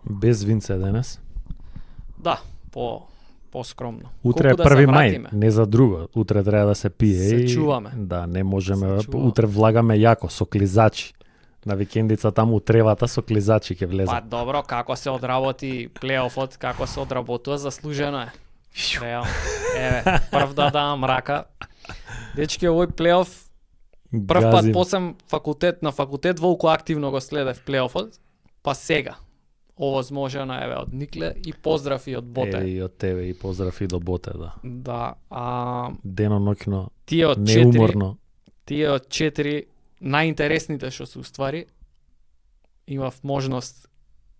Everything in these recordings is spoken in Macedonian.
Без винце денес. Да, по-скромно. Утре е Колку да 1 се мај, вратиме? не за друго. Утре треба да се пие. Се и- чуваме. Да, не можеме. Се чуваме. Утре влагаме јако со клизачи. На викендица таму у тревата со клизачи ќе влезе. Па добро, како се одработи плейофот, како се одработува, заслужено е. Реално. Еве, прв да давам рака. Дечки, овој плейоф прв пат Газим. посем на факултет волку активно го следев плейофот, па сега. Овозможено еве од Никле и поздрав и од Боте. И од тебе и поздрав и до Боте, да. Да, Деноноќно, тие од 4, неуморно. тие од 4 најинтересните што се уствари имав можност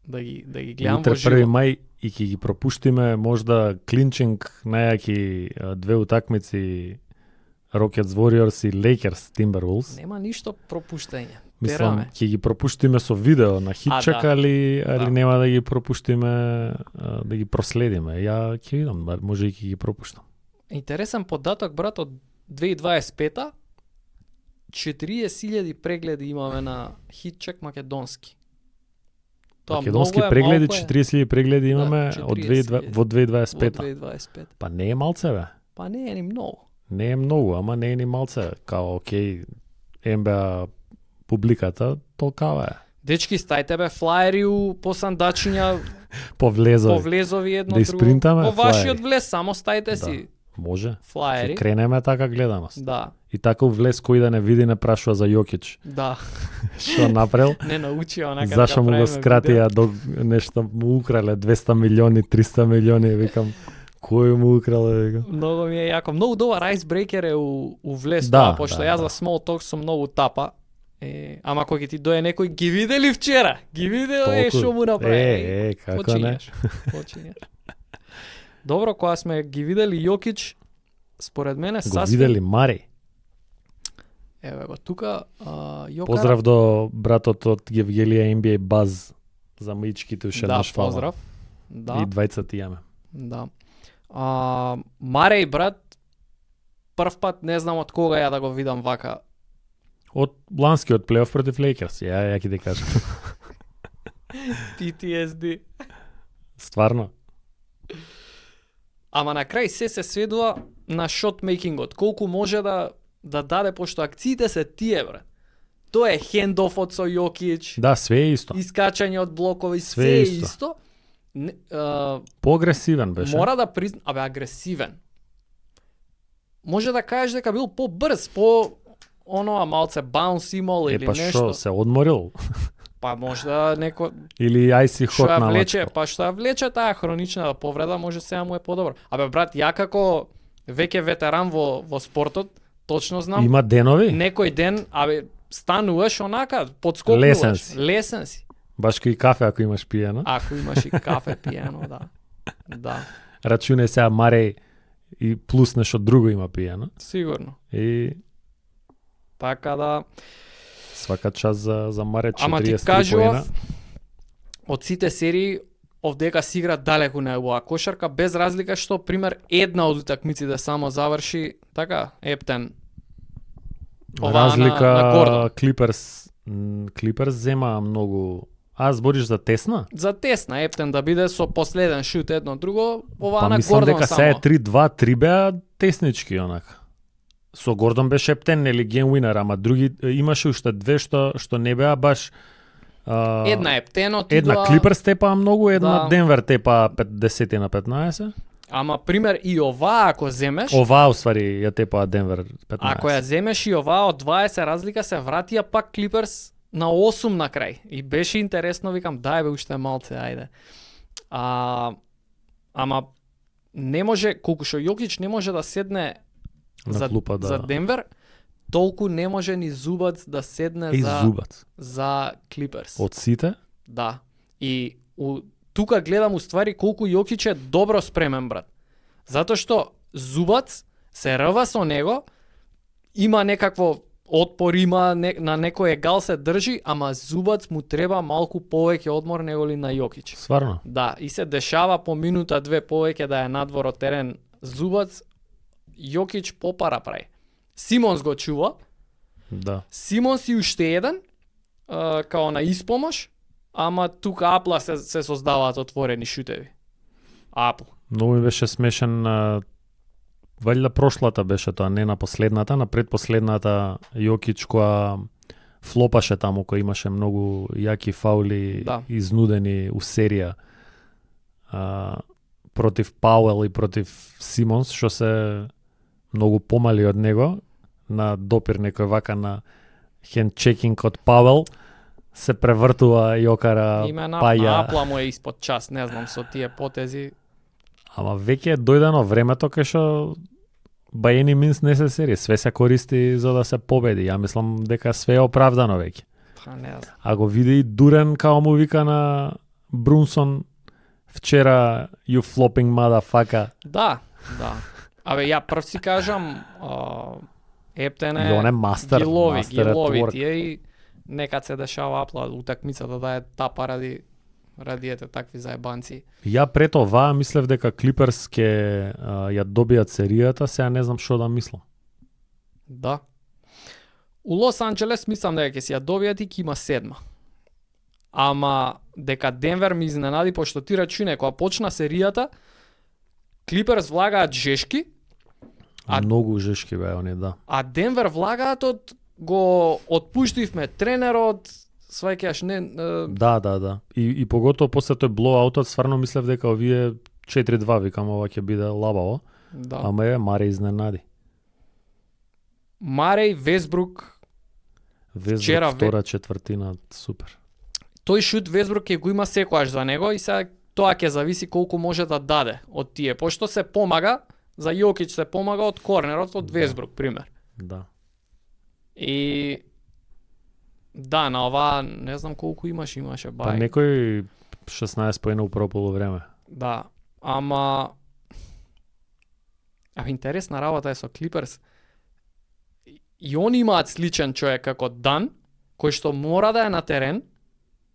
да ги гледам Утре во 1 живо. мај и ќе ги пропуштиме можда клинчинг најаки две утакмици Rockets Warriors и Lakers Timberwolves. Нема ништо пропуштање. Мислам, Тераме. ќе ги пропуштиме со видео на хитчек, да. али Да. нема да ги пропуштиме, да ги проследиме. Ја ќе видам, може и ќе ги пропуштам. Интересен податок, брат, од 2025-та 40.000 прегледи имаме на хитчек македонски. Македонски многу е, прегледи, малку е. 40.000 прегледи имаме Да, од 40.000. во 2025. Во 2025. Па не е малце, бе. Па не е ни многу. Не е многу, ама не е ни малце. Као, окей, НБА публиката, толкава е. Дечки, стајте бе флаери по сандачиња, Повлезови. повлезови едно Да друго. испринтаме Во вашиот флаери. влез, само стајте Да. си Може. флаери. Ќе кренеме така гледаност. Да, И така влез кој да не види не прашува за Јокич. да. Што направил? Не научи онака Зашо му го правиме скратија до нешто му украле 200 милиони, 300 милиони, викам кој му украле, викам. видео. Многу ми е јако. Многу добар айсбрейкер е у влез Да, тоа, пошто да, јас да. за small talk сум многу тапа. Ама кога ќе ти дое некој, ги видели вчера? Ги видели што му направи? како не? Почињаш. Добро, кога сме ги видели Јокич, според мене Го сасвим... видели Мари. Еве го тука, Јокара. Поздрав до братот од Гевгелија NBA Баз за маичките уште Да, еднаш фала. поздрав. Да. И двајца ти јаме. Да. Мареј, брат, прв пат не знам од кога ја да го видам вака. Од ланскиот плейоф против Лейкерс, ја ќе ти кажам. PTSD. Стварно. Ама на крај се сведува на шотмейкингот. Колку може да даде, пошто акциите се тие, брат. Тоа е хендофот со Јокич, Да, све е исто. искачање од блокови, Све се е е исто. исто. Поагресивен беше. Мора да призна, агресивен. Може да кажеш дека бил побрз, оноа малце баунс имал или Па нешто. што, се одморил? Па можда неко Или ајси што хот ја на влече, мачка? па што ја влече таа хронична повреда, може сега му е подобро. Абе брат, ја како веќе ветеран во спортот, точно знам, Има денови? некој ден, стануваш онака, подскокнуваш. Лесен си. си. Баш кој кафе ако имаш пиено. Ако имаш и кафе пиено, да. Да, Рачуне сега Мареј и плюс нешто друго има пиено. сигурно. И Така да, свака час за Мареј 43 ама ти поена. кажував, од сите серии, овдека си игра далеку на оваа кошарка, без разлика што, пример, една од утакмиците само заврши, така, ептен. Оваа Разлика на Гордон. Клиперс зема многу. Збориш за тесна? За тесна, ептен да биде со последен шут едно друго, оваа Па на мислам Гордон дека само. се е 3-2-3 беа теснички онака. Со Гордон беше ептен, нели ген уинер, ама други имаше уште две што не беа баш Една ептено, една Клиперс тепаа многу, една Да. Денвер тепаа 10 на 15. Ама пример и оваа ако земеш, Оваа уствари ја тепаа Денвер 15. ако ја земеш и оваа од 20 разлика, се вратија пак Клиперс на 8 на крај. И беше интересно, викам, дај бе уште малце, ајде. Ама не може, колку што Јокич не може да седне на клупа, да. за Денвер, толку не може ни Зубац да седне Зубац. за Клиперс. Од сите? Да. И тука гледам уствари колку Јокич е добро спремен, брат. Затоа што Зубац се рва со него, има некакво отпор, има на некој егал се држи, ама Зубац му треба малку повеќе одмор него ли на Јокич. Сварно? Да, и се дешава по минута две повеќе да е надвор од терен Зубац, Јокич попара прави. Симонс го чува, Да. Симонс и уште еден, као на испомош, ама тука Апла се создаваат отворени шутеви. Апл. Многу ми беше смешен, валјда прошлата беше тоа, не на последната, на предпоследната Јокич која флопаше таму, кој имаше многу јаки фаули, Да. изнудени у серија против Пауел и против Симонс, што се многу помали од него, на допир некој вака на хендчекинг од Пауел, се превртува Јокара, Име на паја. Апла му е испод час, не знам, со тие потези. Ама веќе е дојдено времето кај што by any means не се сери, све се користи за да се победи. Ја мислам дека све е оправдано веќе. Не знам. А го види Дурен као му вика на Брунсон вчера you flopping motherfucker. Да. Абе, ја прв си кажам, Ептен И он е мастер, ги лови мастер at work. тие и некад се дешава Апла утакмицата да е тапа ради ете такви заебанци. Ја пред ова мислев дека Клиперс ќе ја добијат серијата, сега не знам што да мислам. Да. У Лос Анџелес мислам дека ќе си ја добијат и ќе има 7. Ама дека Денвер ми изненади, пошто ти рачуне кога почна серијата, Клиперс влагаат жешки, Многу жешки бе они, да. а Денвер влагаат го отпуштивме тренерот, сваќаш не Да. И поготово после тој блоуаутот, стварно мислев дека овие 4-2 викам ова ќе биде лабаво, да. ама е Маре изненади. Мареј, Весбрук, вчера Везбрук втора четвртина, супер. тој шут Весбрук ќе го има секојаш за него и сега тоа ќе зависи колку може да даде од тие, пошто се помага, за Јокич се помага од корнерот од Весбрук, пример. Да. И да, на ова не знам колку имаше Па бај. некој 16 поена у прво полувреме. Да, ама интересна работа е со Клиперс. И они имаат сличен човек како Дан, кој што мора да е на терен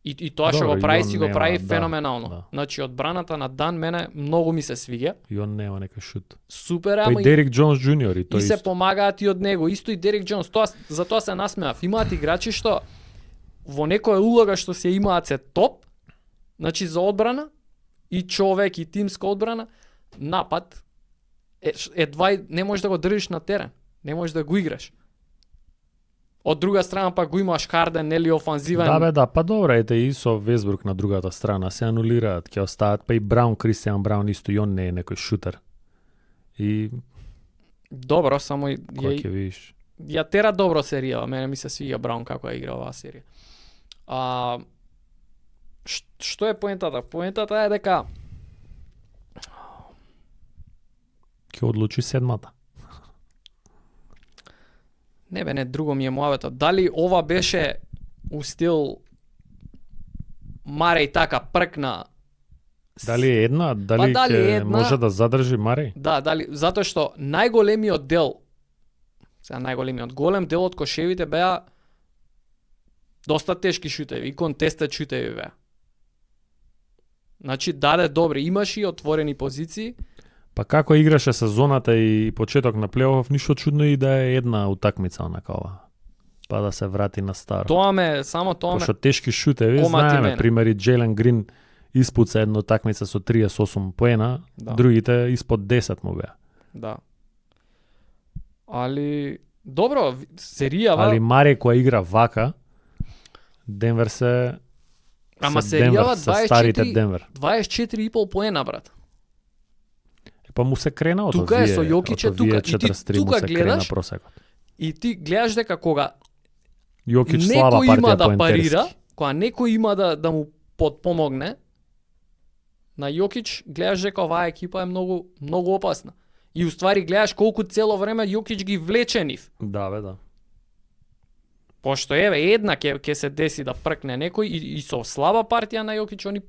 и тоа што Добро, го прави и он си го нема, прави да, феноменално. да. Значи одбраната на Дан мене многу ми се свиѓа. И он нема некој шут. Супер, Па ама и Дерик Джонс Джуниор и тој и се исто. помагаат и од него. Исто и Дерик Джонс, за тоа се насмеав. Имаат играчи што во некоја улога што се имаат се топ, значи за одбрана и човек и тимска одбрана, напад едва не можеш да го држиш на терен. Не можеш да го играш. Од друга страна пак го имаш Харден, нели офанзивен. Да бе, да, па добро, ете и со Весбрук на другата страна се анулираат, ќе остаат, па и Браун, Кристијан Браун исто и он не е некој шутер. И Добро, само кој ќе видиш. ја тера добро серија, мене ми се свиѓа Браун како ја игра оваа серија. Што е поентата? Поентата е дека Ќе одлучи седмата. не бе, не, друго ми е муаветот. Дали ова беше у стил Мареј така пркна? Дали е една, дали дали ќе една? може да задржи Мареј? Да, дали, затоа што најголемиот дел, голем дел од кошевите беа доста тешки шутеви, и контестет шутеви беа. Значи, даде добри, имаше и отворени позиции. Па како играше сезоната и почеток на плейоф, ништо чудно и да е една утакмица онака ова. Па да се врати на старо. Само тоа ме Пошто тешки шутеви, комати знаеме, мене. примери Джейлен Грин испуца една утакмица со 38 поена, Да. другите испод 10 му беа. Да. Али добро, серијава. Али Мареј која игра вака, Денвер се Ама се Денвер, серијава се старите Денвер. 24,5 поена, брат. Па му се крена од Тука е овие, со Јокич, од овие тука, и ти 43 му тука се гледаш, крена просекот. И ти гледаш дека кога Јокич слаба некој партија има да поентерски. парира, кога некој има да му подпомогне, на Јокич гледаш дека оваа екипа е многу многу опасна. И уствари гледаш колку цело време Јокич ги влече нив. Да, бе, да. Пошто еве една ќе се деси да пркне некој и со слаба партија на Јокич они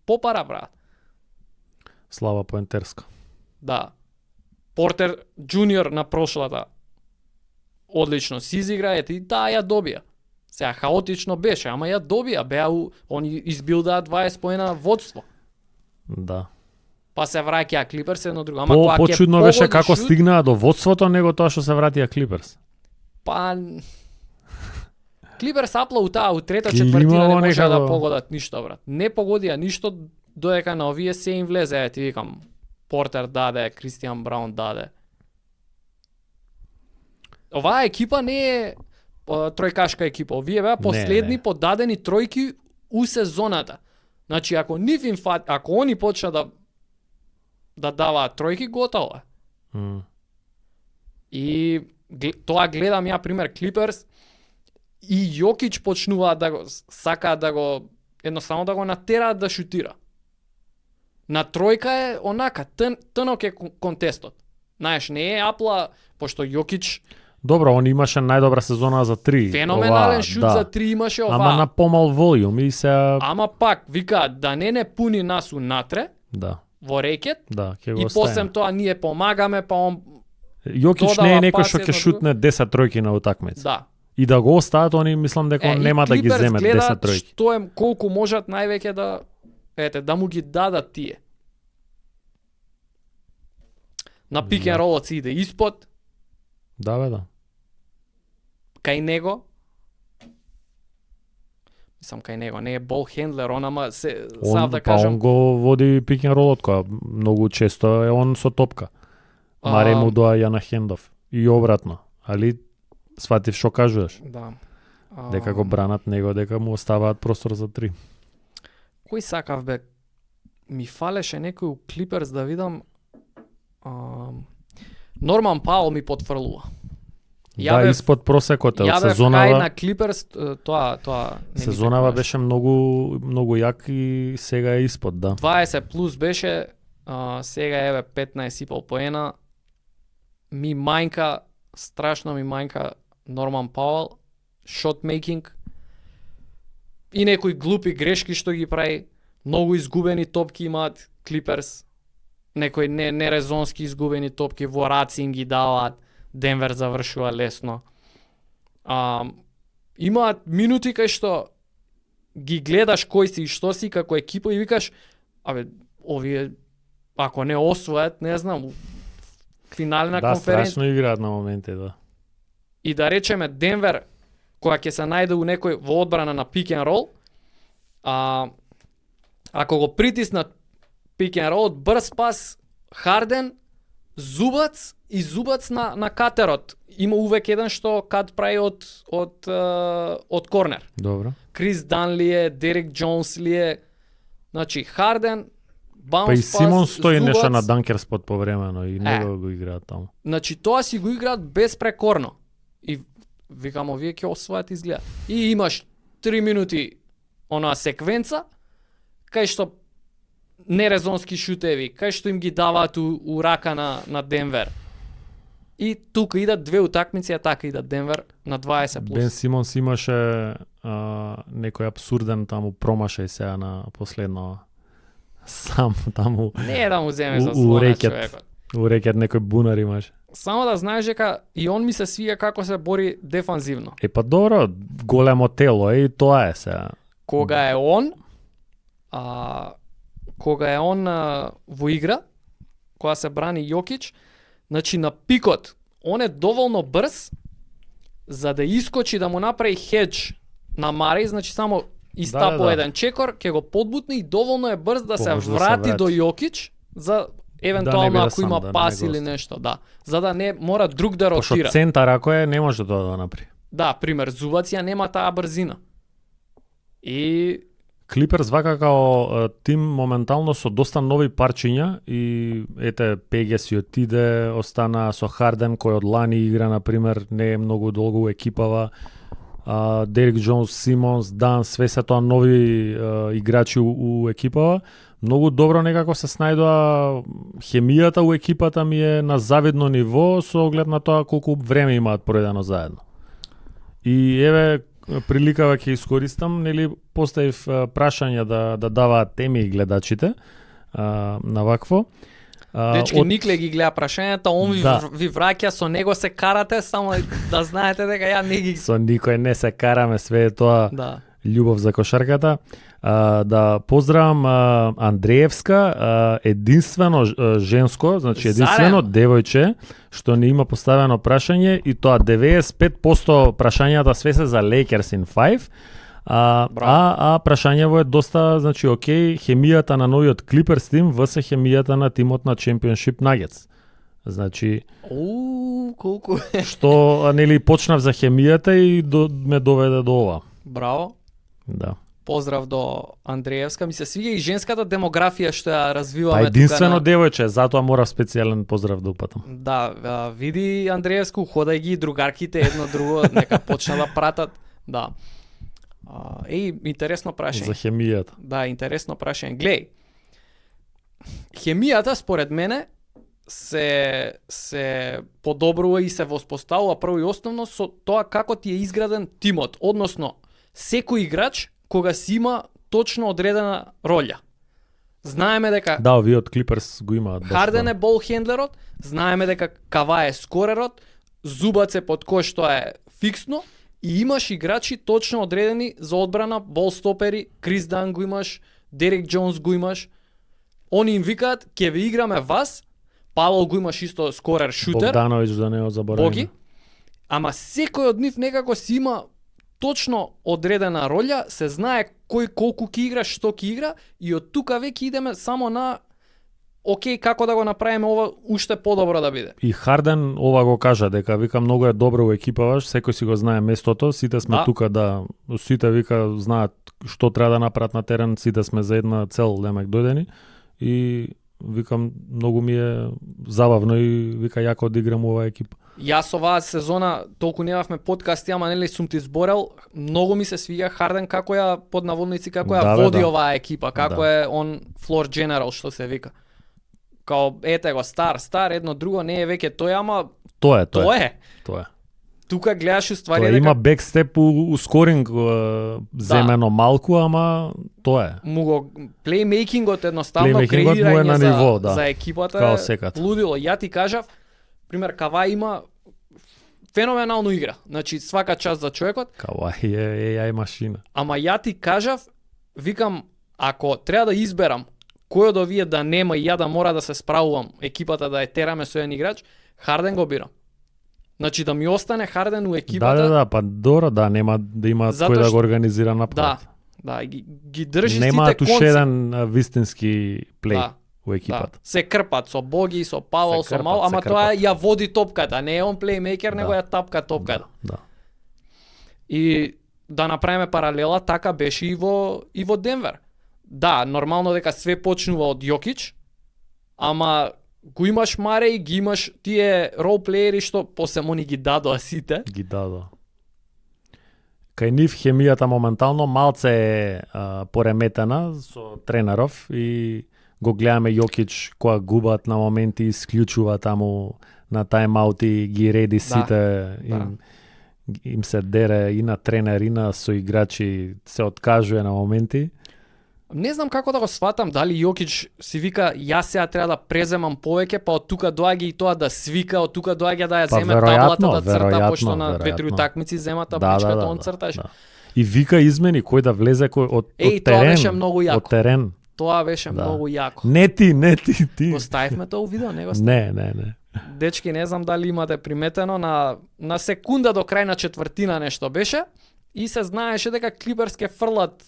попара, брат. Слаба поентерска. Да. Портер Джуниор на прошлата одлично си изигра, и таа ја добија. Сега хаотично беше, ама ја добија, они избилдаа 20 поена водство. Да. Па се враќаа Клиперс едно друго. Ама кога ќе Почудно беше погоди како шут, стигнаа до водството, него тоа што се вратија Клиперс. Па Клиперс апла у трета Климаво четвртина не може да некако. погодат ништо, брат. Не погодија ништо додека на овие се им влезе, ти викам. Портер даде, Кристијан Браун даде. Оваа екипа не е тројкашка екипа. Овие беа последни не. подадени тројки у сезоната. Значи ако нив им ако они почнат да даваат тројки, готово е. И тоа гледам ја пример Клиперс и Јокич почнуваат да го сакаат да го едноставно да го натераат да шутира. На тројка е онака тнок е контестот. Знаеш, не е апла пошто Јокич Добро, он имаше најдобра сезона за 3. феноменален шут за 3 имаше ова. Ама на помал волјум и се Ама пак викаат да не пуни нас унатре да, во рекет да, ќе го и после оставиме. тоа ние помагаме, па он Јокич додава не е некој пас што ќе едно шутне 10 тројки на утакмица. да. И да го остават, они мислам дека он нема да ги земе 10 тројки. Што е колку можат највеќе да му ги дадат тие. На пик ен ролот си иде испод, Да, бе, да. кај него. Мислам кај него, не е бол хендлер, он ама се сам да Он кажам. го води пик ен ролот, која многу често е он со топка. Маре му доаѓа на хендов. И обратно. Али сватив што кажуваш? Да. Дека го бранат него, дека му оставаат простор за 3. Кој сакав бе? Ми фалеше некој у Клиперс да видам. Норман Паул ми потврлува. Да, испод просекот од Ја бев кај сезонава. на Клиперс, тоа не ми Сезонава текнуваше. беше многу јак и сега е испод, да. 20 плюс беше, сега еве 15,5 поена. Ми мајнка, страшно ми мајнка Норман Пауел, шот мейкинг и некои глупи грешки што ги прави. Многу изгубени топки имаат Клиперс. Некои нерезонски изгубени топки во раци им ги даваат. Денвер завршува лесно. Имаат минути кај што ги гледаш кој си и што си како екипа и викаш, абе, овие ако не освојат, не знам, финална Да, конференција. страшно играат на моменти, да. И да речеме Денвер, која ќе се најде у некој во одбрана на пик ен рол, ако го притиснат пик ен рол, брз пас, Харден, Зубац и Зубац на катерот. Има увек еден што кат прави од корнер. Добро. Крис Дан ли е, Дерек Джонс ли е, значи Харден, баунс Па и пас, Симон стои Зубац. нешто на данкер спот повремено и него го играат таму. Значи тоа си го играат безпрекорно. И викам, овие ќе освојат изгледа. И имаш 3 минути онаа секвенца, кај што нерезонски шутеви, кај што им ги даваат у рака на Денвер. И тука идат две утакмици, а така идат Денвер на 20 плюс. Бен Симонс имаше некој абсурден таму промашај сега на последно сам таму Не е да му земе за у слона рекет. човекот. у рекет некој бунар имаше. Само да знаеш дека и он ми се свија како се бори дефанзивно. Па добро, големо тело и тоа е сега. Кога е он во игра, кога се брани Јокич, значи на пикот, он е доволно брз за да искочи да му направи хедж на Мареј, значи само истапува Да. еден чекор, ќе го подбутне и доволно е брз да се Помош да се врати врати. до Јокич за Да евентуално не биде ако сам, има да не пас го или остави. нешто, да. За да не мора друг да Пошто ротира. центар ако е, не може тоа да направи. Да, пример, Зубац ја нема таа брзина. И Клиперс вака као тим моментално со доста нови парчиња и ете Пеге си отиде, остана со Харден кој од лани игра на пример, не е многу долго у екипава. Дерек Джонс, Симонс, Дан, све се тоа нови играчи у екипава. Многу добро некако се снајдоа, хемијата у екипата ми е на завидно ниво со оглед на тоа колку време имаат проведено заедно. И еве приликава ќе искористам, нели поставив прашања да даваат теми и гледачите на вакво. Дечки Никле ги гледа прашањата, он Да. ви враќа, со него се карате, само да знаете дека ја не ги... Со никој не се караме, све е тоа Да. љубов за кошарката. Да поздравам Андреевска, единствено женско, значи единствено девојче што не има поставено прашање и тоа 95% прашањата све се за Lakers in 5. Прашањево е доста, значи окей, хемијата на новиот Clippers тим vs хемијата на тимот на Championship Nuggets. Значи колку што нели почнав за хемијата и ме доведе до ова. Браво. Да. Поздрав до Андреевска. Ми се свиѓа и женската демографија што ја развиваме единствено тука девојче, затоа морав специјален поздрав да упатам. Да, види Андреевско, ходај ги другарките едно друго, нека почна да пратат. Да. Интересно прашање. За хемијата. Да, интересно прашање. Глеј, хемијата според мене се подобрува и се воспоставува прво и основно со тоа како ти е изграден тимот, односно секој играч кога си има точно одредена роља. Знаеме дека да, овие од Clippers го имаат. Харден е бол хендлерот, знаеме дека Кава е скорерот, Зубац е под кој што е фиксно и имаш играчи точно одредени за одбрана, бол стопери, Крис Дан го имаш, Дерек Џонс го имаш. Они им викаат ќе ви играме вас. Павел го имаш исто скорер шутер. Богдановиќ да не го забораваме. Боги. Ама секој од нив некако си има точно одредена роља, се знае кој колку ќе игра, што ќе игра и од тука веќе идеме само на окей, како да го направиме ова уште подобро да биде. И Харден ова го кажа дека вика многу е добро во екипаваш, секој си го знае местото, сите сме тука сите вика знаат што треба да направат на терен, сите сме за една цел демек дојдени и викам многу ми е забавно и вика јако одиграм оваа екипа. Јас оваа сезона толку немавме подкасти, ама нели сум ти зборел, многу ми се свиѓа Харден како ја под наводници како ја води оваа екипа, како е он floor general што се вика. Као ете го стар, едно друго не е веќе тој, ама Тоа е. Тука гледаш уствари дека има бекстеп у скоринг земено малку, ама тоа е. Му го плеймейкингот едноставно креирање на ниво, за екипата лудило. Ја ти кажав, пример Кава има феноменално игра. Значи свака част за човекот. Кава е AI машина. Ама ја ти кажав, викам ако треба да изберам кој од овие да нема и ја да мора да се справувам, екипата да е тераме со еден играч, Харден го бирам. Значи да ми остане Харден у екипата. Да, па добро, нема да има кој да го организира напред. Да, ги држи сите нема туш еден вистински плей у екипата. Се крпат со Боги, со Павел, со Мал, ама тоа ја води топката, не е он плеймейкер, него ја тапка топката. Да. И да направиме паралела, така беше и во Денвер. Да, нормално дека све почнува од Јокич, ама го имаш Мареј, ги имаш тие ролплеери што после они ги дадоа сите. Ги дадоа. Кај нив хемијата моментално малце е пореметена со тренеров и го гледаме Јокич која губат на моменти, исклучува таму на тајмаути, ги реди сите, им се дере и на тренер и на соиграчи, се откажува на моменти. Не знам како да го сватам, дали Јокич си вика јас сега треба да преземам повеќе, па од тука доаѓа и тоа да свика, од тука доаѓа да ја земе таблата да црта, пошто на 2-3 утакмици зема табличката, он црташ. И вика измени кој да влезе од терен. Тоа беше многу јако. Од терен. Тоа беше многу јако. Не ти. Го ставивме тоа у видео, не го ставивме? Не. Дечки, не знам дали имате приметено, на секунда до крај на четвртина нешто беше и се знаеше дека Клиперс ке фрлат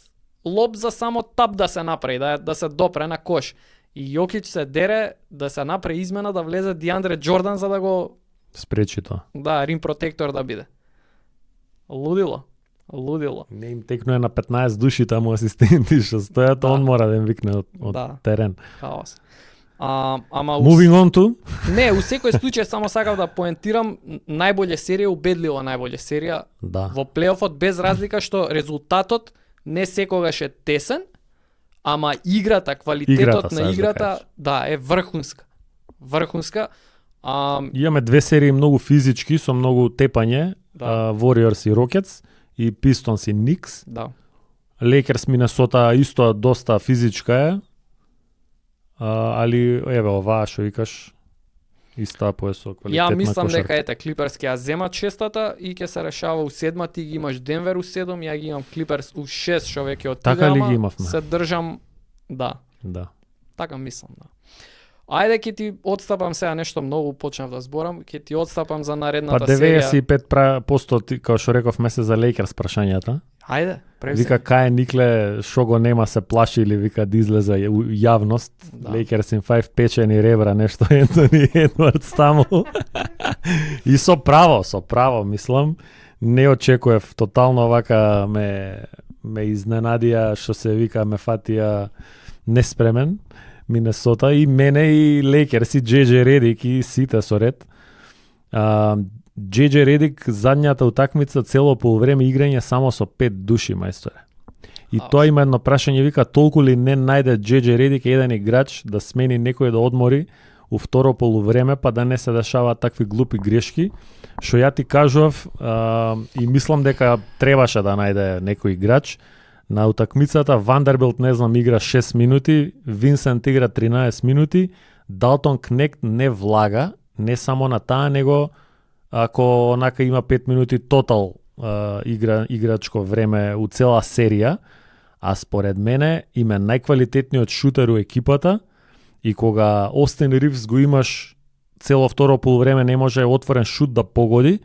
лоб за само тап да се направи, да се допре на кош. И Јокич се дере да се направи измена да влезе Диандре Џордан за да го спречи тоа. Да, рим протектор да биде. Лудило. Не им текнуе на 15 души таму асистенти што стојат, он мора да им викне од терен. Хаос. Moving on to? Не, у секој случај само сакав да поентирам најболја серија, убедливо најболја серија во плейофот, без разлика што резултатот не секогаш е тесен, ама играта, квалитетот на играта, е врхунска. Имаме две серии многу физички, со многу тепање, Warriors и Rockets, и Pistons и Knicks. Lakers Минесота исто доста физичка е, али еве оваа што викаш. Истаа поесо квалитетна Ја мислам кошарка. дека ете Клиперс ќе ја земат шестата и ќе се решава у седма, ти ги имаш Денвер у 7, ја ги имам Клиперс у 6, што веќе отиде, Така ли ама ги имавме? се држам, да, Да. така мислам, да. Ајде ќе ти одстапам сега нешто многу почнав да зборам, ќе ти одстапам за Па наредната серија. 95% ти, како што реков месец за Лейкерс прашањата. Ајде, превземи. Вика кај Никле шо го нема се плаши или вика да излезе у јавност. Да. Лейкерс им 5 печени ребра нешто Ентони Едвардс таму. И со право мислам. Не очекував тотално вака ме изненадија што се вика ме фатија неспремен Минесота и мене и Лейкерс и JJ Редик и сите со ред. JJ Редик задњата утакмица цело полувреме играње само со 5 души мајсторе. И тоа има едно прашање, вика толку ли не најде JJ Редик еден играч да смени некој да одмори у второ полувреме па да не се дешаваат такви глупи грешки, што ја ти кажував и мислам дека требаше да најде некој играч. На утакмицата Вандербилт не знам игра 6 минути, Винсент игра 13 минути, Далтон Кнект не влага, не само на таа, него ако онака има 5 минути тотал играчко време у цела серија, а според мене им е најквалитетниот шутер у екипата и кога Остин Ривс го имаш цело второ полувреме не може отворен шут да погоди,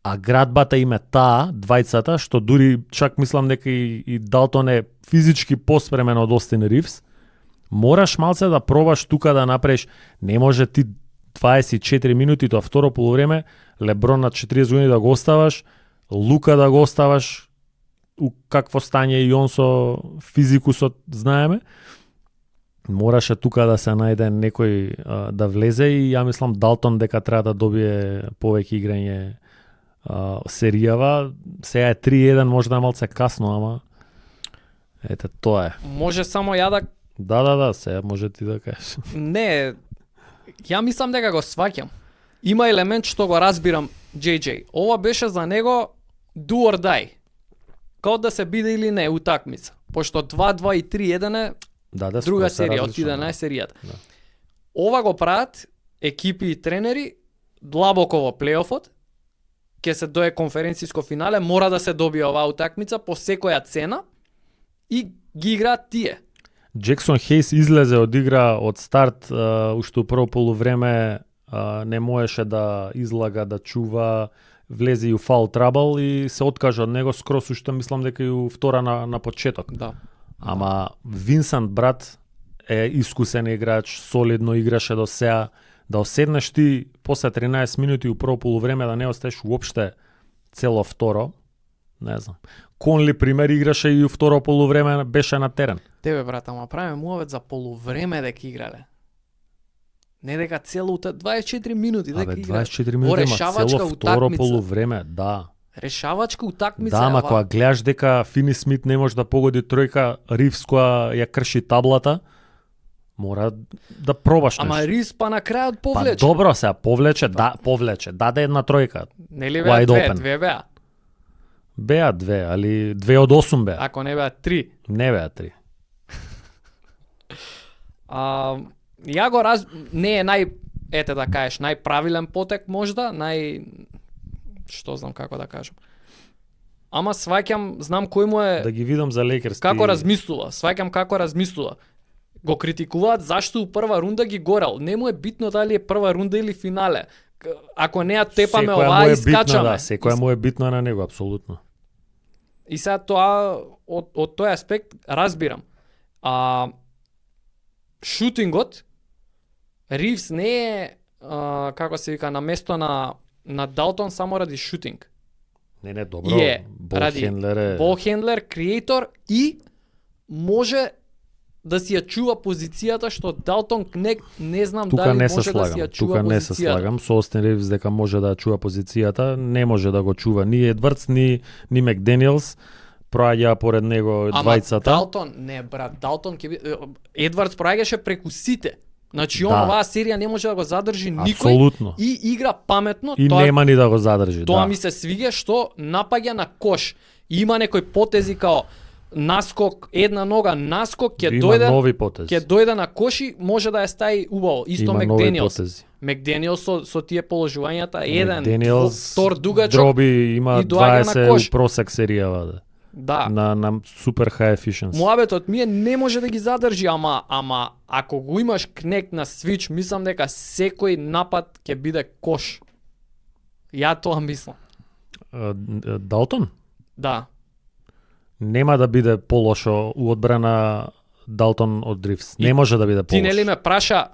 а градбата им е таа, двајцата, што дури чак мислам дека и Далтон е физички поспремен од Остин Ривс, мораш малце да пробаш тука да направиш, не може ти 24 минути тоа второ полувреме, Леброн на 40 години да го оставаш, Лука да го оставаш, у какво стање и он со физикусот знаеме, мораше тука да се најде некој да влезе и ја мислам Далтон дека треба да добие повеќе играње серијава. Сега е 3-1, може да е малце касно, ама ете тоа е. Може само ја да... Да, сега може ти да кажеш. Не, ја мислам дека го сваќам. Има елемент што го разбирам JJ. Ова беше за него do or die. Као да се биде или не утакмица. Пошто 2-2 и 3-1 е друга серија, отиде на серијата. Да. Ова го прават екипи и тренери длабоко во плейофот, ќе се дое конференциско финале, мора да се добие оваа утакмица по секоја цена и ги играат тие. Джексон Хейс излезе од игра од старт, уште у прво полувреме не можеше да излага, да чува, влезе и у фаул трабл и се откажа од него скрос, уште мислам дека и у втора на почеток. Да. Ама Винсент брат е искусен играч, солидно играше до сега, да оседнеш ти после 13 минути у прво полувреме да не остаеш уопште цело второ, не знам. Конли пример играше и у второ полувреме беше на терен. Тебе брат, ама правиме муавет за полувреме дека играле. Не дека цело 24 минути дека играле. 24 минути, ма цело второ полувреме, да. Решавачка утакмица. Да, ама кога гледаш дека Фини Смит не може да погоди тројка, Ривс која ја крши таблата, мора да пробаш нешто. Ама Ривс па на крајот Па повлече. добро сега, повлече, даде една тројка. Нели беа две беа? Беа две, али 2 од 8 беа. Ако не беа 3. Не беа 3. Ја го не е ете да кажеш, најправилен потек можда, што знам како да кажам. Ама сваќам, знам кој му е... Да ги видам за Лейкерс. Како размислува, сваќам како размислува. Го критикуваат зашто у прва рунда ги горел. Не му е битно дали е прва рунда или финале. Ако не ја тепаме оваа, искачаме. Да, секоја му е битно на него, апсолутно. И сега тоа, од тој аспект, разбирам. Шутингот, Ривс не е, како се вика, на место на Далтон само ради шутинг. Не, добро. Болхендлер, креатор и може да си ја чува позицијата што Далтон Кнект не знам тука дали не може слагам. да си ја чува тука позицијата. Не се слагам со Остин Ривс дека може да ја чува позицијата, не може да го чува ни Едвардс, ни Макдениелс, проаѓа поред него двајцата. Ама Далтон, не брат, Далтон Едвардс проаѓаше преку сите. Значи он Да. оваа серија не може да го задржи никој. Апсолутно. И игра паметно. И нема ни да го задржи. Тоа да. ми се свиѓа што напаѓа на кош. И има некои потези као наскок, една нога наскок ќе Има дојде нови потези. ќе дојде на коши, може да ја стави убаво. Исто Има нови Макдениелс. потези. Макдениелс со тие положувањата, еден, Макдениелс втор дугачок. дроби има и доаѓа на 20 кош. у просек серијава Да. на супер high efficiency. Муабетот ми не може да ги задржи, ама ако го имаш кнек на свич, мислам дека секој напад ќе биде кош. Ја тоа мислам. Далтон Да. нема да биде полошо у одбрана Далтон од Ривс. Не може да биде полошо. Ти нели ме праша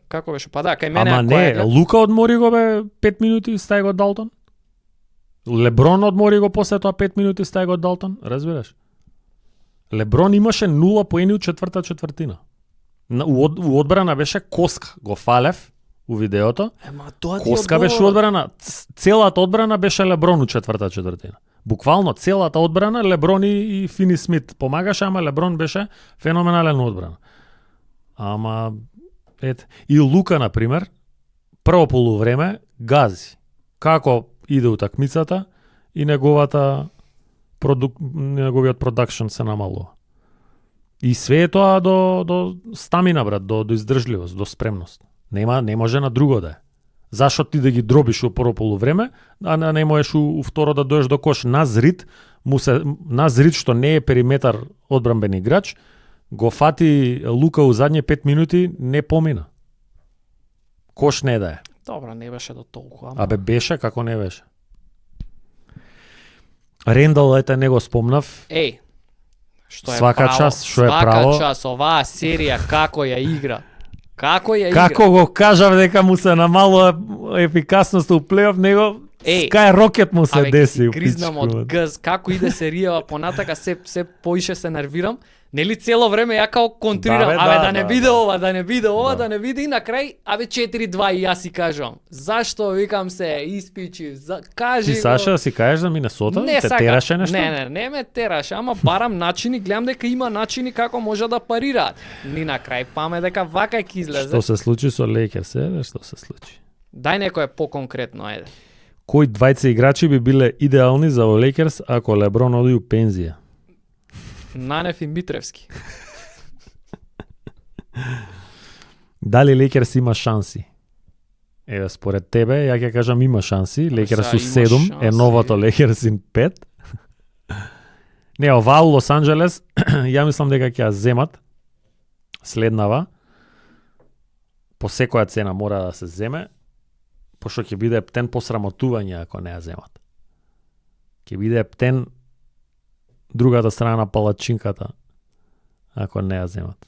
како беше? Па да, кај мене Ама не, Лука одмори го бе 5 минути, стај го Далтон. Леброн одмори го после тоа 5 минути, стај го Далтон, разбираш? Леброн имаше 0 поени у четврта четвртина. У одбрана беше коска, го фалев у видеото. Ема тоа ти Коска беше одбрана, целата одбрана беше Леброн у четврта четвртина. Буквално целата одбрана Леброн и Фини Смит помагаше, ама Леброн беше феноменален одбрана. Ама и Лука на пример прво полувреме гази. Како иде утакмицата и неговиот продакшн се намалува. И све е тоа до стамина, брат, до издржливост, до спремност. Не може на друго да е. Зашо ти да ги дробиш у прво полувреме, а не можеш у второ да доеш до кош? Назрид што не е периметар одбранбен играч, го фати Лука у задње 5 минути, не помина. Кош не да е. Добро, не беше до толку, ама. Абе беше, како не беше. Рендал, ете, не го спомнав. Еј, што е Свака право, час, што е право. Свака час, оваа серија, како ја игра. Како ја игра. Како го кажав дека му се намалува ефикасност у плейоф, него Sky Rocket му се деси. Абе, гризнам од гз, како иде серијава понатака, се поише се нервирам. Нели цело време ја као контрирам, да не биде ова, да не биде ова, да не биде и на крај, 4-2 и јас си кажам. Зашто викам се испичи, кажи. Ти Саша да си кажеш за Минесота? Не те сака. тераше нешто? Не ме тераше, ама барам начини, гледам дека има начини како може да парираат. Ни на крај паме дека вака ќе излезе. Што се случи со Лейкерс, што се случи? Дај некое поконкретно, ајде. Кои двајца играчи би биле идеални за Лейкерс ако Леброн оди у пензија? Нанев и Митревски. Дали Лейкерс има шанси? Еве, според тебе, ја ќе кажам има шанси. Лейкерс у 7, е новото Лейкерс ин 5. Не, оваа Лос Анџелес, ја мислам дека ќе ја земат следнава. По секоја цена мора да се земе, пошто ќе биде ептен посрамотување ако не ја земат. Ќе биде ептен другата страна на палачинката ако не ја земат.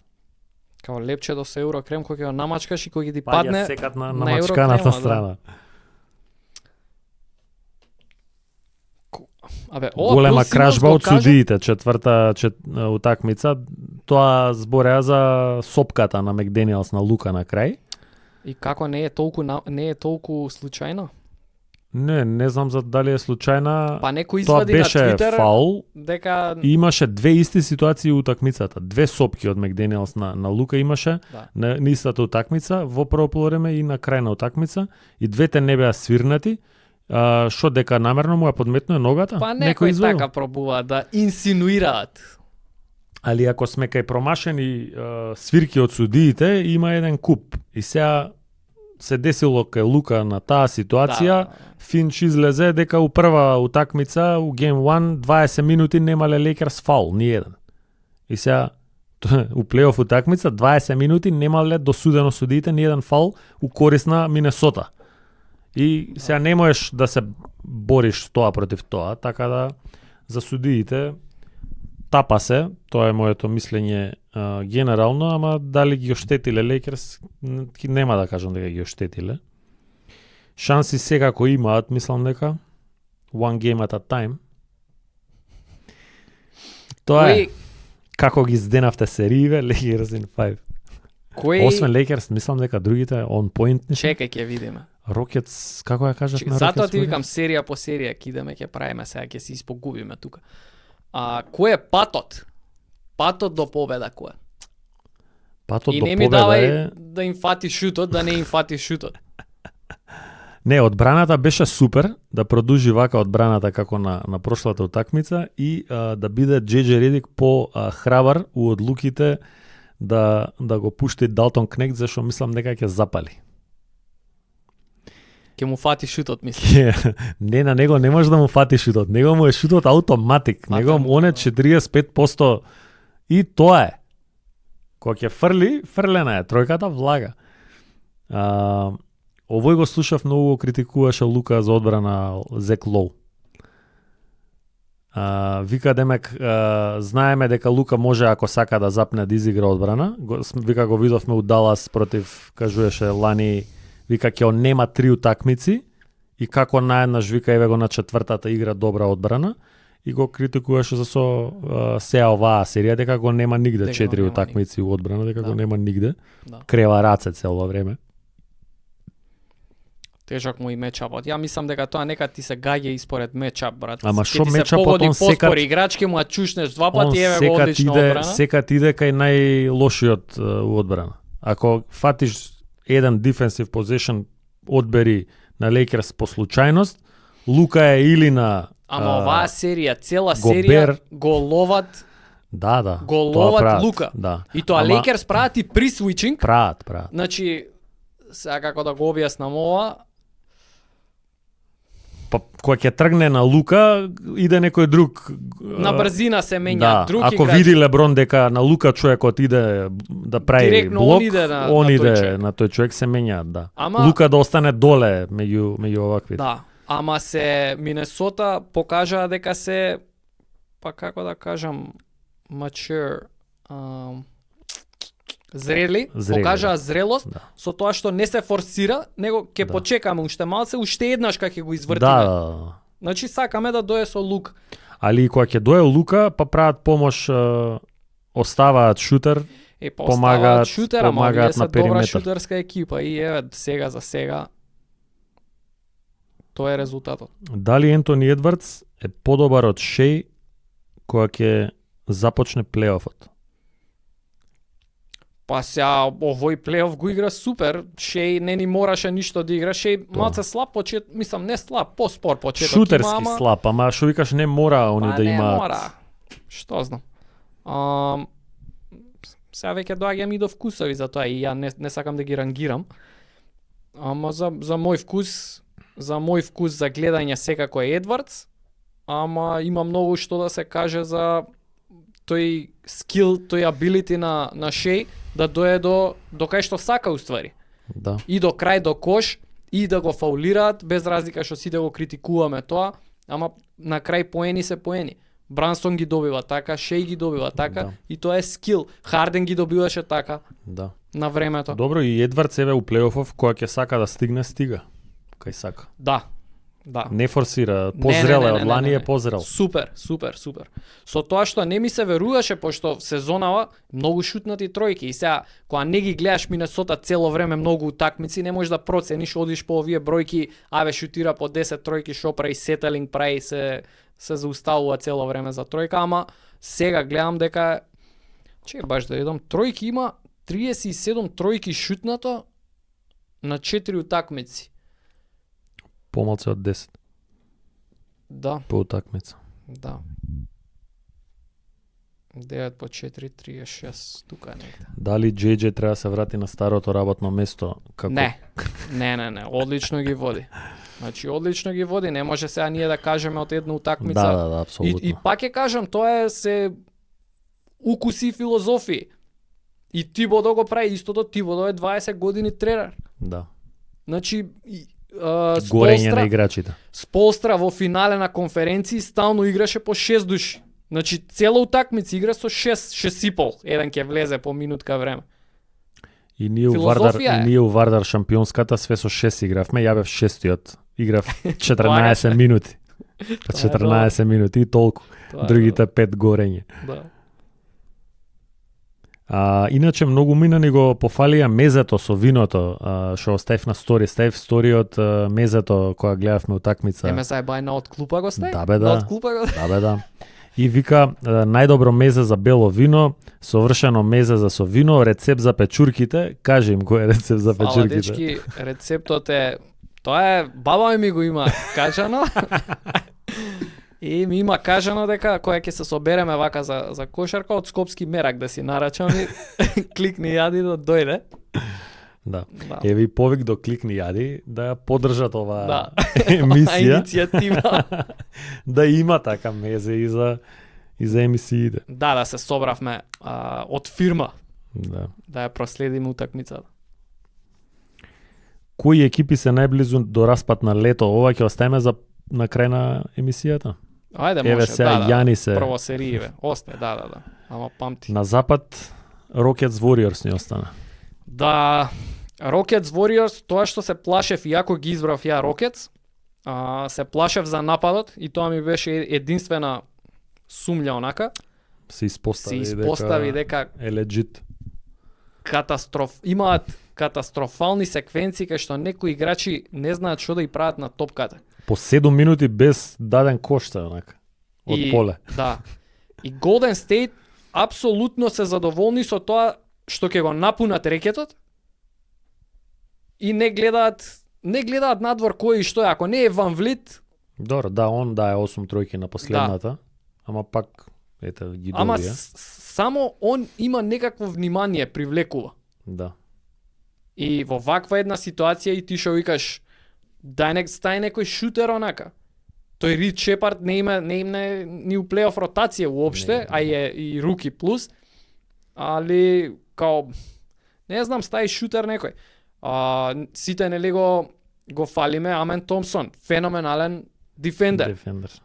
Као лепчето со еврокрем кој ќе го намачкаш и кој ќе ти Паѓа падне секат на на мачканата еврокрема, страна. Абе, Голема кражба од судиите, четврта утакмица, тоа збореа за сопката на Макдениелс на Лука на крај. И како не е толку случајно? Не знам за дали е случајна. Па некој Тоа извади на беше Твитер фаул дека и имаше две исти ситуации у утакмицата. Две сопки од Макдениелс на Лука имаше на истата утакмица во прво полувреме и на крај на утакмица и двете не беа свирнати. Што дека намерно му ја подметнува ногата? Па некој така пробува да инсинуираат. Али ако сме кај промашени свирки од судиите, има еден куп. И сега се десило кај Лука на таа ситуација, Финч излезе дека у прва утакмица, у Game 1, 20 минути немале Лейкерс фаул, ни еден. И сега у плейоф утакмица, 20 минути немале досудено судиите ни еден фаул у корис на Минесота. И сега не можеш да се бориш тоа против тоа, така да за судиите тапа се, тоа е моето мислење генерално, ама дали ги оштетиле Лейкерс, нема да кажам дека ги оштетиле. Шанси секако имаат, мислам дека one game at a time. Тоа е како ги зденавте серииве Лейкерс in 5. Освен Лейкерс, мислам дека другите on point. Чекај ќе видиме. Рокетс, како ја кажав на Рокетс? Затоа ти викам серија по серија ќе идеме, ќе правиме сега, ќе се испогубиме тука. Кој е патот? Патот до победа кој е? Патот и до не ми победа давај е... да им фати шутот, да не им фати шутот. Не, одбраната беше супер, да продолжи вака одбраната како на прошлата утакмица и да биде JJ Redick храбар у одлуките да го пушти Далтон Кнект, зашто мислам дека ќе запали. Ќе му фати шутот, мислам. Не, на него не може да му фати шутот. Него му е шутот автоматик. Него му оне 45% и тоа е. Кога ќе фрлена е тројката влага. Овој го слушав, многу критикуваше Лука за одбрана Зек Лоу. Вика демек, знаеме дека Лука може ако сака да запне да изигра одбрана. Вика го видовме у Далас против, кажуеше Лани, вика ќе нема 3 утакмици и како наеднаш вика еве го на четвртата игра добра одбрана и го критикуваше за сеа оваа серија дека го нема нигде 4 утакмици у одбрана, дека го нема нигде. Крева раце цело време. Тежок му и мечапот. Ја мислам дека тоа нека ти се гаѓа испоред мечап, брат. Ама шо мечапот он секад играчки му чушнеш два пати еве го одлично одбрана. Секад иде кај најлошиот одбрана. Ако фатиш еден defensive possession одбери на Лейкерс по случајност, Лука е или на Ама оваа серија, цела серија го ловат. Да. Го ловат Лука. Да. И тоа Лейкерс прават и при switching. Прават. Значи, сега како да го објаснам ова, па кога ќе тргне на Лука, иде некој друг. На брзина се менја друг играч. Ако види Леброн дека на Лука човекот иде да прави директно блок, он иде на тој човек, се менјаат, да. Ама, Лука да остане доле меѓу овакви. Да, ама се Минесота покажаа дека се, па како да кажам, mature, зрели, покажаа зрелост, со тоа што не се форсира, него ќе почекаме уште малце, уште еднаш кога ќе го извртиме. Да. Значи сакаме да дое со Лука. Али кога ќе дое Лука, па прават помош, оставаат шутер, помагаат шутер, ама помагаат на периметар. Добра шутерска екипа и еве сега за сега тоа е резултатот. Дали Ентони Едвардс е подобар од Шеј кога ќе започне плейофот? Па сега овој плейоф го игра супер. Шеј не ни мораше ништо да игра. Шеј малце слаб почет, мислам не слаб, поспор почеток. Шутерски има, слаб, ама што викаш не мора они да имаат. Не мора. Што знам. Сега веќе доаѓам и до вкусови за тоа и ја не сакам да ги рангирам. Ама за мој вкус, за гледање секако е Едвардс, ама има многу што да се каже за тој скил, тој абилити на Шеј да дое до кај што сака уствари. Да. И до крај, до кош, и да го фаулираат, без разлика што сите го критикуваме тоа, ама на крај поени се поени. Брансон ги добива така, Шеј ги добива така, и тоа е скил. Харден ги добиваше така. Да. На времето. Добро, и Едвардс еве у плейофов, кога ќе сака да стигне, стига. Кај сака. Да. Не форсира, позрел е, од лани е позрел. Супер. Со тоа што не ми се веруваше, пошто сезонава многу шутнати тројки и сега кога не ги гледаш Минесота цело време многу утакмици, не можеш да процениш, одиш по овие бројки, аве шутира по 10 тројки, шо прави сетелинг, прави се зауставува цело време за тројка, ама сега гледам дека баш да едам тројки има 37 тројки шутнато на 4 утакмици. Помалце од 10. Да. По утакмица. Да. 9 по 4, 36, тука негде. Дали JJ треба да се врати на старото работно место? Како? Не, одлично ги води. Значи, одлично ги води, не може сега ние да кажеме од една утакмица. Да, апсолутно. И пак ќе кажам, тоа е се укуси и филозофии. И Тибодо го прави истото, Тибодо е 20 години тренер. Да. Значи, горење на играчите. Сполстра во финале на конференции стално играше по 6 души. Значи цела утакмица игра со 6,5. Еден ќе влезе по минутка време. И ние у Вардар шампионската све со 6 игравме, ја бев шестиот. Играв 14 минути. 14 минути и толку. Другите 5 горење. Да. Иначе многу мина ни го пофалија мезето со виното, што оставив на стори. Ставив стори од мезето кога гледавме утакмица. Еме зајбај на од клупа го стави? Да бе, да. И вика, најдобро мезе за бело вино, совршено мезе за со вино, рецепт за печурките. Кажи им кој е рецепт за печурките. Дечки, рецептот е Тоа е, баба ми го има кажано. И ми има кажано дека која ќе се собереме вака за кошарка од Скопски мерак да си нарачам и кликни јади да дојде. Да. Да. Еве и повик до кликни јади да ја поддржат оваа Да. емисија. Иницијатива. Да има така мезе и за емисиите. Да се собравме од фирма Да. да ја проследиме утакмицата. Кои екипи се најблизу до распад на лето? Ова ќе оставиме за на крај на емисијата. Ајде, Еве може, сега Јани се Прво серије, осте, да. Ама памти. на запад Rockets Warriors ни остана. Да, Rockets Warriors, тоа што се плашев, иако ги избрав ја Rockets, се плашев за нападот и тоа ми беше единствена сумња онака. Се испостави, дека е легит. имаат катастрофални секвенции кај што некои играчи не знаат што да и прават на топката. По 7 минути без даден кошта онака од поле. Да. И Golden State апсолутно се задоволни со тоа што ќе го напунат рекетот и не гледаат надвор кој и што е. Ако не е Ван Влит, Добро, да, он дае 8 тројки на последната, ама пак ете ги ама добија. само он има некакво внимание, привлекува. Да. И во ваква една ситуација и ти што викаш дај стај некој шутер онака. Тој Рид Шепард не има ни у плейоф ротација уопште, а е и руки плюс. Али као не знам, стај шутер некој. Сите нели го фалиме Амен Томпсон, феноменален дефендер.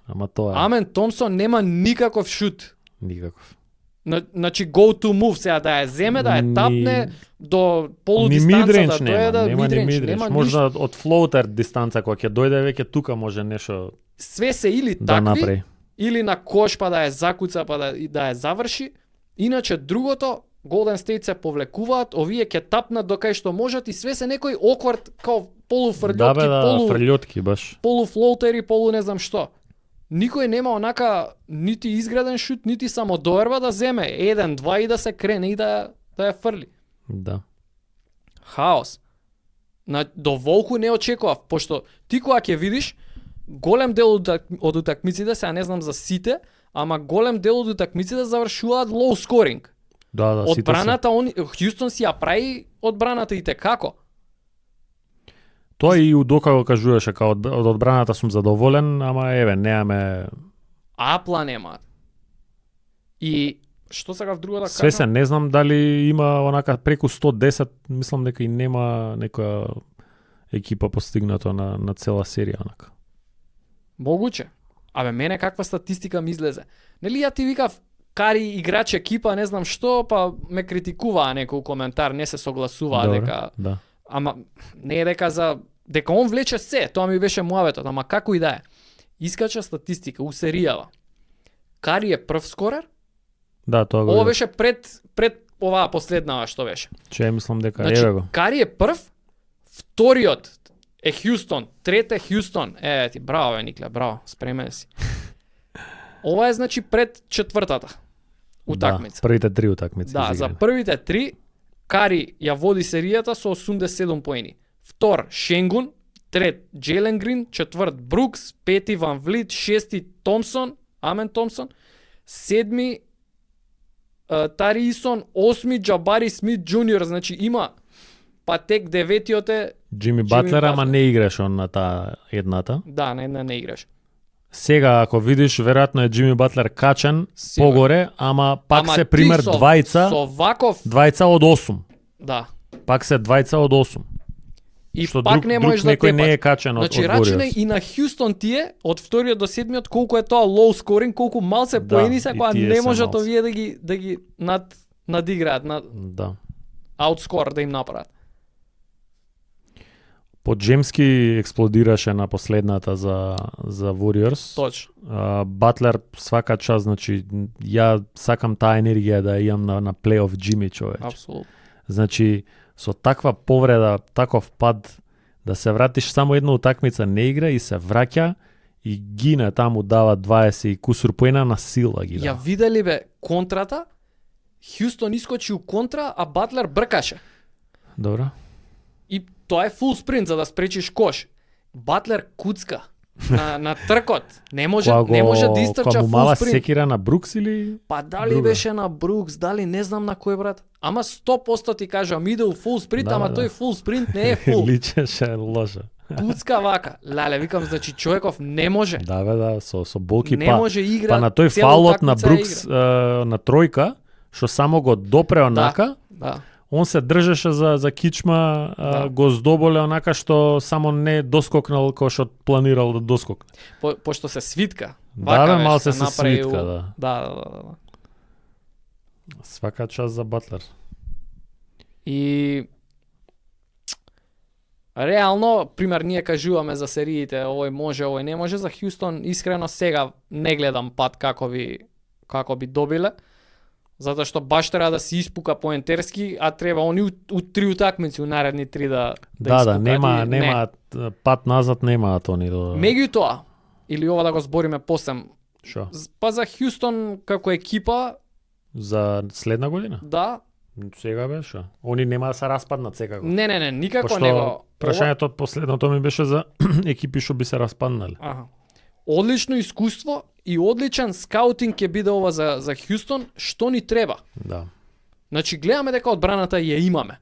Ама тоа е Амен Томпсон нема никаков шут. никаков. Значи go to move сега да ја земе, да ја тапне до полудистанца, да нема, дојде нема ни мидренч, мидренч. нема Можда ништо. од флоутер дистанца кога ќе дојде веќе тука може нешто Све се или да такви, направи. или на кош па да ја закуца па да ја заврши. Иначе другото, Golden State се повлекуваат, овие ќе тапнат до кај што можат и све се некој оквард као полуфрлјотки, Да бе, да, фрлјотки баш. полуфлоутери, полу не знам што. Никој нема онака нити изграден шут, нити само доерба да земе 1-2 и да се крене и да ја фрли. Да. Хаос. До волку не очекував, пошто ти кога ќе видиш голем дел од утакмиците, сега не знам за сите, ама голем дел од утакмиците завршуваат low scoring. Да, сите Одбраната, Хјустон си ја прави одбраната и те како. Тоа и Удока го кажуваше, као од одбраната сум задоволен, ама еве, немаме Апла немаат. И што сега в другата кажам? све се, не знам дали има онака преку 110, мислам дека и нема некоја екипа постигнато на цела серија онака. Могуче. Абе, мене каква статистика ми излезе. Нели ја ти викав, кари играч екипа, не знам што, па ме критикуваа некој коментар, не се согласуваа Добре, дека... да. Ама не е дека он влече се, тоа ми беше муаветот, ама како и да е. Искача статистика у серијава. Кари е прв скорер, Да, тоа го. ова видов. беше пред оваа последнава што беше. Че мислам дека Значи, еве го. Кари е прв, вториот е Хјустон, трет е Хјустон. Ти, браво, Никле, браво, спремен си. Ова е значи пред четвртата утакмица. Да, првите 3 утакмици. Да, за изиграни. првите 3 Кари ја води серијата со 87 поени. Втор Шенгун, трет Джелен Грин, четврт Брукс, пети Ван Влит, шести Томпсон, Амен Томпсон, седми Тари Исон, осми Джабари Смит Джуниор, значи има па тек деветиот е Джими Джими Батлер, ама Батлер. не играше он на таа едната. да, на една не играш. Сега, ако видиш, веројатно е Джими Батлер качен Сигурно. погоре, ама пак Ама се ти пример со ваков, двајца од 8. да. Пак се двајца од 8. И Што пак друг, не можеш друг да некој не е тепаш. качен од Значи, од рачинај Warriors. и на Хјустон тие, од вториот до седмиот, колку е тоа low scoring, колку мал се Да, поени се, и која тие не се можат малце. овие да ги надиграат, Да. аутскор да им направат. Поджемски експлодираше на последната за Warriors. Точно. Батлер свака час, значи ја сакам таа енергија да ја имам на плейоф Джими, човече. Апсолутно. Значи со таква повреда, таков пад, да се вратиш само една утакмица не игра и се враќа и гине таму, дава 20 и кусур поена на сила ги Ја дава. видели бе контрата, Хјустон искочи у контра, а Батлер бркаше. Добро. И тоа е фул спринт за да спречиш кош. Батлер куцка на тркот. Не може да истрча кога му фул мала спринт. секира на Брукс или Па дали друга? беше на Брукс, дали не знам на кој брат. Ама 100% ти кажам, иде у фул спринт, Да, ама да. тој фул спринт не е фул. личеше лошо. Куцка вака. Леле, викам, значи човеков не може. Да бе, да, со болки Не па. може игра. Па на тој цела фаулот на утакмица Брукс на тројка, што само го допре онака, Да. он се држеше за кичма, Да. го здоболе онака што само не доскокнал кој што планирал да доскокне. Пошто се свитка. Да, бе, беше, мал се направи свитка, у- да. Да. Свака час за Батлер. И реално, пример, ние кажуваме за сериите, овој може, овој не може, за Хјустон искрено сега не гледам пат како би добиле, затоа што баш треба да се испука поентерски, а треба они у три утакмици, у наредни три да Да, испукат. нема И нема пат назад немаат они до Меѓутоа, или ова да го збориме посем, Шо? па за Хјустон како екипа, За следна година? да, Сега беше. Они нема да се распаднат секако. не, никако Пошто него. прашањето од последното ми беше за екипи што би се распаднали. Аха. Одлично искуство и одличен скаутинг ќе биде ова за Хјустон, што ни треба. Да. Значи гледаме дека одбраната ја имаме.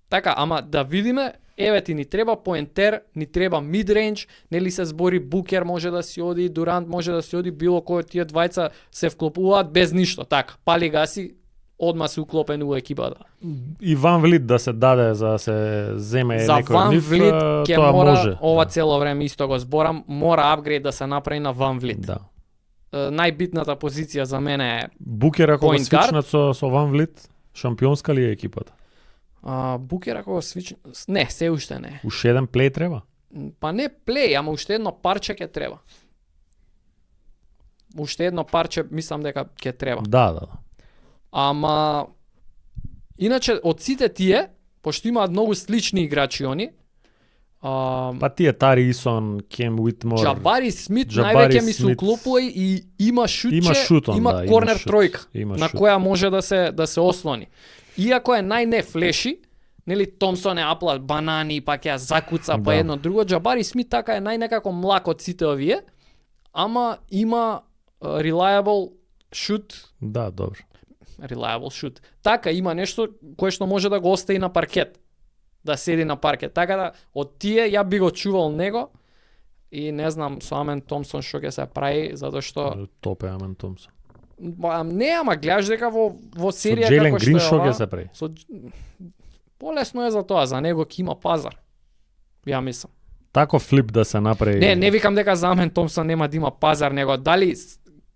Така, ама да видиме, еве ти ни треба поентер, ни треба мидрейндж, нели се збори Букер може да си оди, Дурант може да си оди, било кој од тие двајца се вклопуваат без ништо. Така, пали гаси, одма се уклопен у екипата. И Ван Влит да се даде за да се земе За некој Ван нив, Влит ќе тоа мора, може. ова Да. цело време исто го зборам, мора апгрейд да се направи на Ван Влит. Да. Најбитната позиција за мене е Букер ако го Point guard. свичнат со Ван Влит, шампионска ли е екипата? Букер ако го свич... Не, се уште не. Уште еден плей треба? Па не плей, ама уште едно парче ќе треба. Уште едно парче мислам дека ќе треба. Да. Ама иначе од сите тие, пошто имаат многу слични играчи они, Па тие Тари Исон, Кем Уитмор. Джабари Смит Джабари највеќе ми се Смит. уклопува и има шутче, Има шут он, има да, има корнер шут. тројка Има на шут. која може да се ослони. Иако е најне флеши, нели Томсон е апла банани, па ќе ја закуца, па Да. едно друго, Джабари Смит така е најнекако млак од сите овие, ама има reliable shoot, Да, добро. reliable shoot. Така има нешто кое што може да го остави на паркет. Да седи на паркет. Така да од тие ја би го чувал него и не знам со Амен Томсон што ќе се прави затоа што Топ е Амен Томсон. не, ама гледаш дека во Со серија Джейлен како што Грин е што ова, ќе се прави? полесно е за тоа, за него ќе има пазар. Ја мислам. Тако флип да се направи. Не викам дека за Амен Томсон нема да има пазар, него дали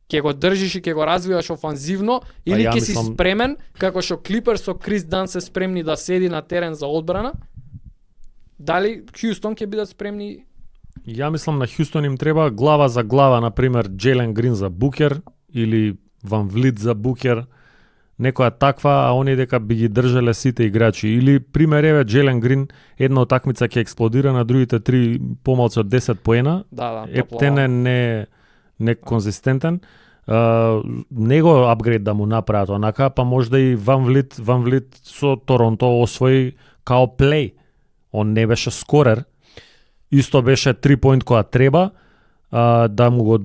ќе го држиш и ќе го развиваш офанзивно или ја ќе си мислам- спремен како што Клипер со Крис Дан се спремни да седи на терен за одбрана. Дали Хјустон ќе бидат спремни? Ја мислам на Хјустон им треба глава за глава, на пример Джейлен Грин за Букер или Ван Влит за Букер, некоја таква, а они дека би ги држале сите играчи. Или пример еве Джейлен Грин една утакмица ќе експлодира, на другите три помалку од 10 поена. Да, Ептен е не конзистентен. Него апгрейд да му направат онака, па можда и Ван Влит со Торонто освои као плей. Он не беше скорер. Исто беше 3 поинт која треба, да му го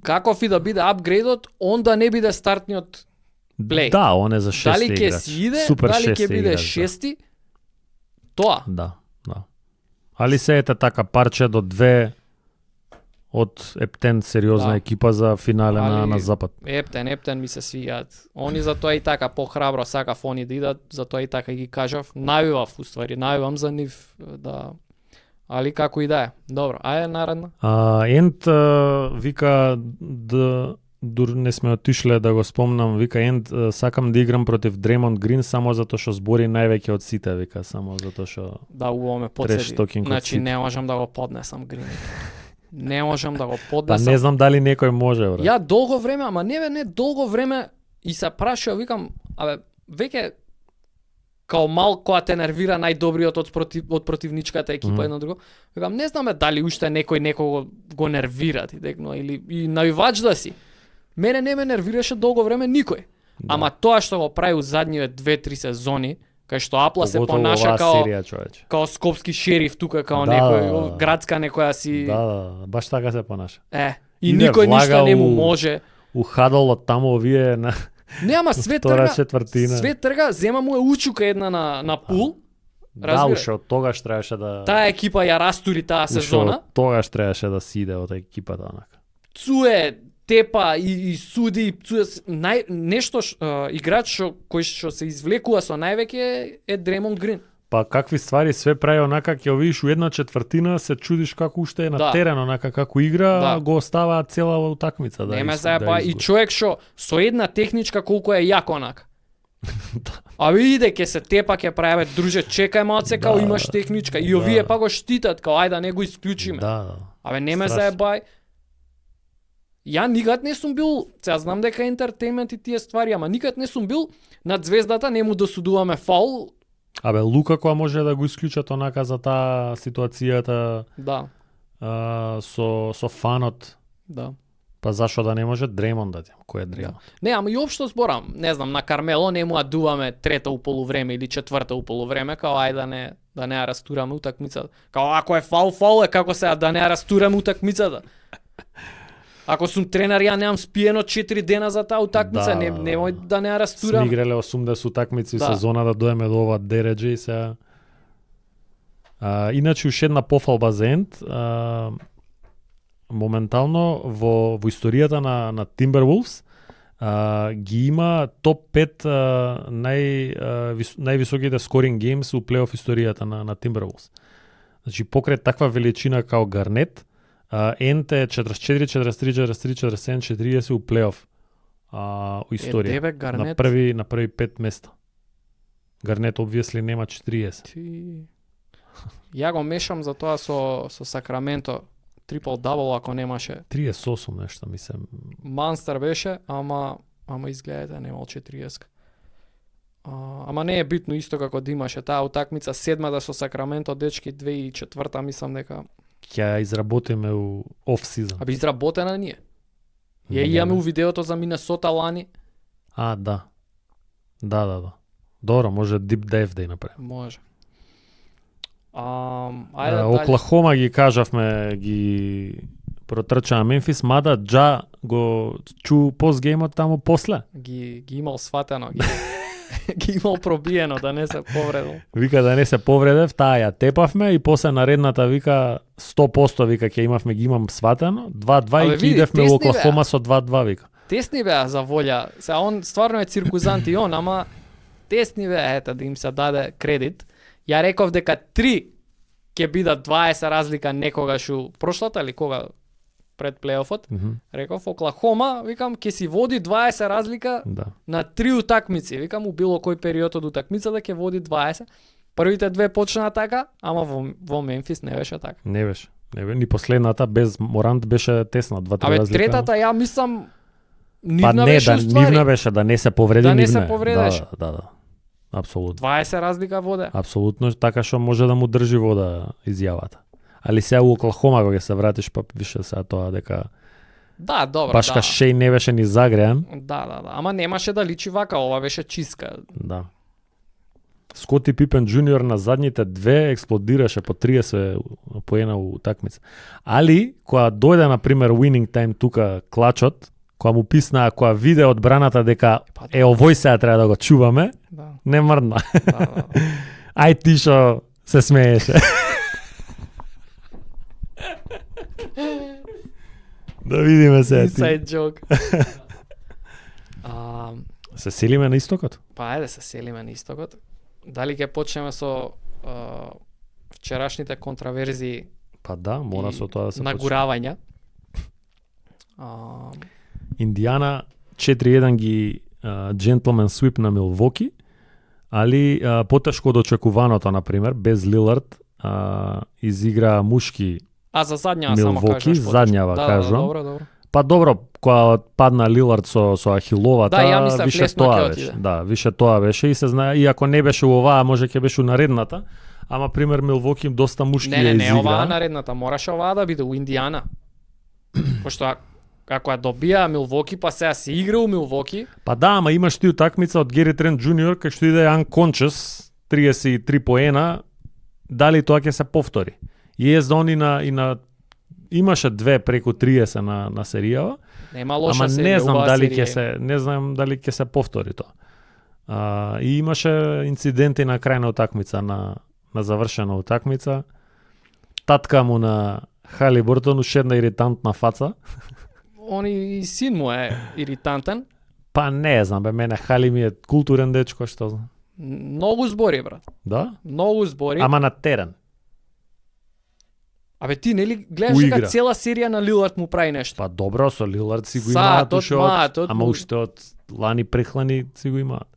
Каков и да биде апгрейдот, он да не биде стартниот плей. Да, он е за шести Дали ќе играч. си иде, Супер дали ќе шести биде играч, шести, тоа. Да. Али се ете така парче до 2 од Ептен сериозна Да. екипа за финале Али- на Запад. Ептен ми се свијаат. Они за тоа и така похрабро сакав они да идат, за тоа и така ги кажав. Најував уствари, најувам за нив да. Али како и да е. Добро, ајде наредна. Енд вика дур не сме отишле да го спомнам, вика Енд сакам да играм против Дремонд Грин само затоа што збори највеќе од сите, вика, само затоа што Да, уво ме Треш подседи. токинг од Значи сите. не можам да го поднесам Грин. Не можам да го па поднесам. не знам дали некој може, брат. Ја долго време, ама не долго време и се прашува, викам, абе, веќе као мал која те нервира најдобриот од противничката екипа Мгм. едно друго. Викам, не знаме дали уште некој некого го нервира ти декно или и најувач да си. Мене не ме нервираше долго време никој. Да. Ама тоа што го прави у задниве 2-3 сезони, Кај што Апла се Поготово понаша оваа као серија, човече. као скопски шериф тука, као Да, некој да. градска некоја си Да, баш така се понаша. и Иде, никој влага ништо не му у- може. У хадолот таму овие на Не, ама све втора трга, четвртина. све трга, зема му е учука една на пул. Да, Разбира. уште од тогаш требаше да Таа екипа ја растури таа уште сезона. од тогаш требаше да си иде од екипата онака. Цуе, тепа и суди, цуе нешто играч кој што се извлекува со највеќе е Дремонд Грин. Па какви ствари све прави онака, ќе видиш у една четвртина, се чудиш како уште е на Да. терен, онака како игра, Да. го остава цела утакмица да. Не ме да заеба и изгуби. човек што со една техничка колку е јак онака. А иде ќе се тепа, ќе прави друже, чекај малце, као Да, имаш техничка и да. овие па го штитат, као ајде да не го исклучиме. Да. Абе не ме Страшно. заебај. Ја никад не сум бил, сега знам дека е ентертејмент и тие ствари, ама никад не сум бил над звездата, не му досудуваме фаул. Абе Лука која може да го исклучат онака за таа ситуацијата Да, со фанот, да. па зашо да не може Дремонд да кој е Дремонд? Не, ама и општо зборам, не знам, на Кармело не му ја дуваме трета у полувреме или четврта у полувреме, као ајде да не ја растураме утакмицата. Као ако е фаул е, како се да не ја растураме утакмицата. Ако сум тренер, ја немам спиено 4 дена за таа утакмица, Да. немој да не ја Сме растурам. играле 80 утакмици Да. сезона да доеме до ова дереđe и се. Иначе уште една пофалба за Енд. Моментално во историјата на Timberwolves ги има топ 5 највисоките скоринг геймс у плейоф историјата на Timberwolves. Значи покрај таква величина као Гарнет, Енд е 44, 43, 43, 47, 40 у плейоф у историја. Тебе, На Гарнет. први 5 места. Гарнет obviously нема 40. Ти... Ја го мешам за тоа со Сакраменто, трипл-дабл ако немаше. 38 нешто, мислам. Манстер беше, ама изгледа немал 40. Ама не е битно исто како да имаше таа утакмица седмата со Сакраменто, дечки 2004 мислам дека. Ќе изработиме у оф-сезон. Аби изработена ние. Ја имаме у видеото за Минесота лани. Да. Да. Добро, може deep dive да ја направиме. Може. Ајде дали. Оклахома ги кажавме, ги протрчаа Мемфис, мада Джа го чу постгеймот таму после. Ги имал сватено, ги имал пробиено да не се повредил. Вика да не се повредев, таа ја тепавме и после наредната вика 100% вика ќе ги имам сватено. 2-2 и Абе, ќе види, идевме тесни во Оклахома со 2-2 вика. Тесни беа за волја. Сега он стварно е циркузант и он, ама тесни беа, ета да им се даде кредит. Ја реков дека 3 ќе бидат 20 разлика некогаш у прошлата или кога пред плейофот. Реков Оклахома, викам ќе си води 20 разлика Да. на 3 утакмици. Викам у било кој период од утакмицата ќе води 20. Првите две почнаа така, ама во Мемфис не беше така. Не беше. Ни последната без Морант беше тесна, 2-3 Абе разлика. третата ја мислам па нивна не, беше да уствари. нивна беше да не се повреди Да не нивна. се повредеше. Да. Апсолутно. 20 разлика воде. Апсолутно така што може да му држи вода изјавата. Али сега у Оклахома кога ќе се вратиш па више сега тоа дека Да, добро, баш да. ка Шеј не беше ни загреан. Да. Ама немаше да личи вака, ова беше чистка. Да. Скоти Пипен Джуниор на задните две експлодираше по 30 поена у такмица. Али кога дојде на пример winning time тука клачот, кога му писна, кога виде одбраната дека овој сега треба да го чуваме, Да. не мрдна. Да. Ај ти шо се смееше. Да видиме сега ти. Inside joke. Се селиме на истокот? Па ајде се селиме на истокот. Дали ќе почнеме со вчерашните контраверзии Па да, мора со тоа да се почне. нагуравања. Индијана 4-1 ги джентлмен свип на Милвоки, али потешко од очекуваното, например, без Лилард изигра мушки. За задњава само Милвоки, кажеш. задњава, кажам. Добро. Па добро, кога падна Лилард со Ахиловата, Да, ја мислев више лесно тоа ќе беше. отиде. Да, више тоа беше и се знае, и ако не беше у оваа, може ќе беше у наредната, ама пример Милвоки им доста мушки ја Не, изигра. оваа наредната, мораше оваа да биде у Индијана. Пошто ако ја добија Милвоки, па сега се игра у Милвоки. Па да, ама имаш ти утакмица од Гери Трент Джуниор кај што иде unconscious 33 поена, дали тоа ќе се повтори. И они на имаше 2 преку 30 на серијава. Нема лоша ама серија, не знам убава дали серија. не знам дали ќе се повтори тоа. И имаше инциденти на крајна утакмица на завршена утакмица. Татка му на Халибуртон уште една иритантна фаца. И син му е иритантен. Па не знам, мене Хали ми е културен дечко, што знам. Многу збори, брат. Да? Многу збори. Ама на терен. Абе ти нели гледаш дека цела серија на Лилард му прави нешто? Па добро, со Лилард си го Саатот, имаат уште маатот, ама уште од лани прехлани си го имаат.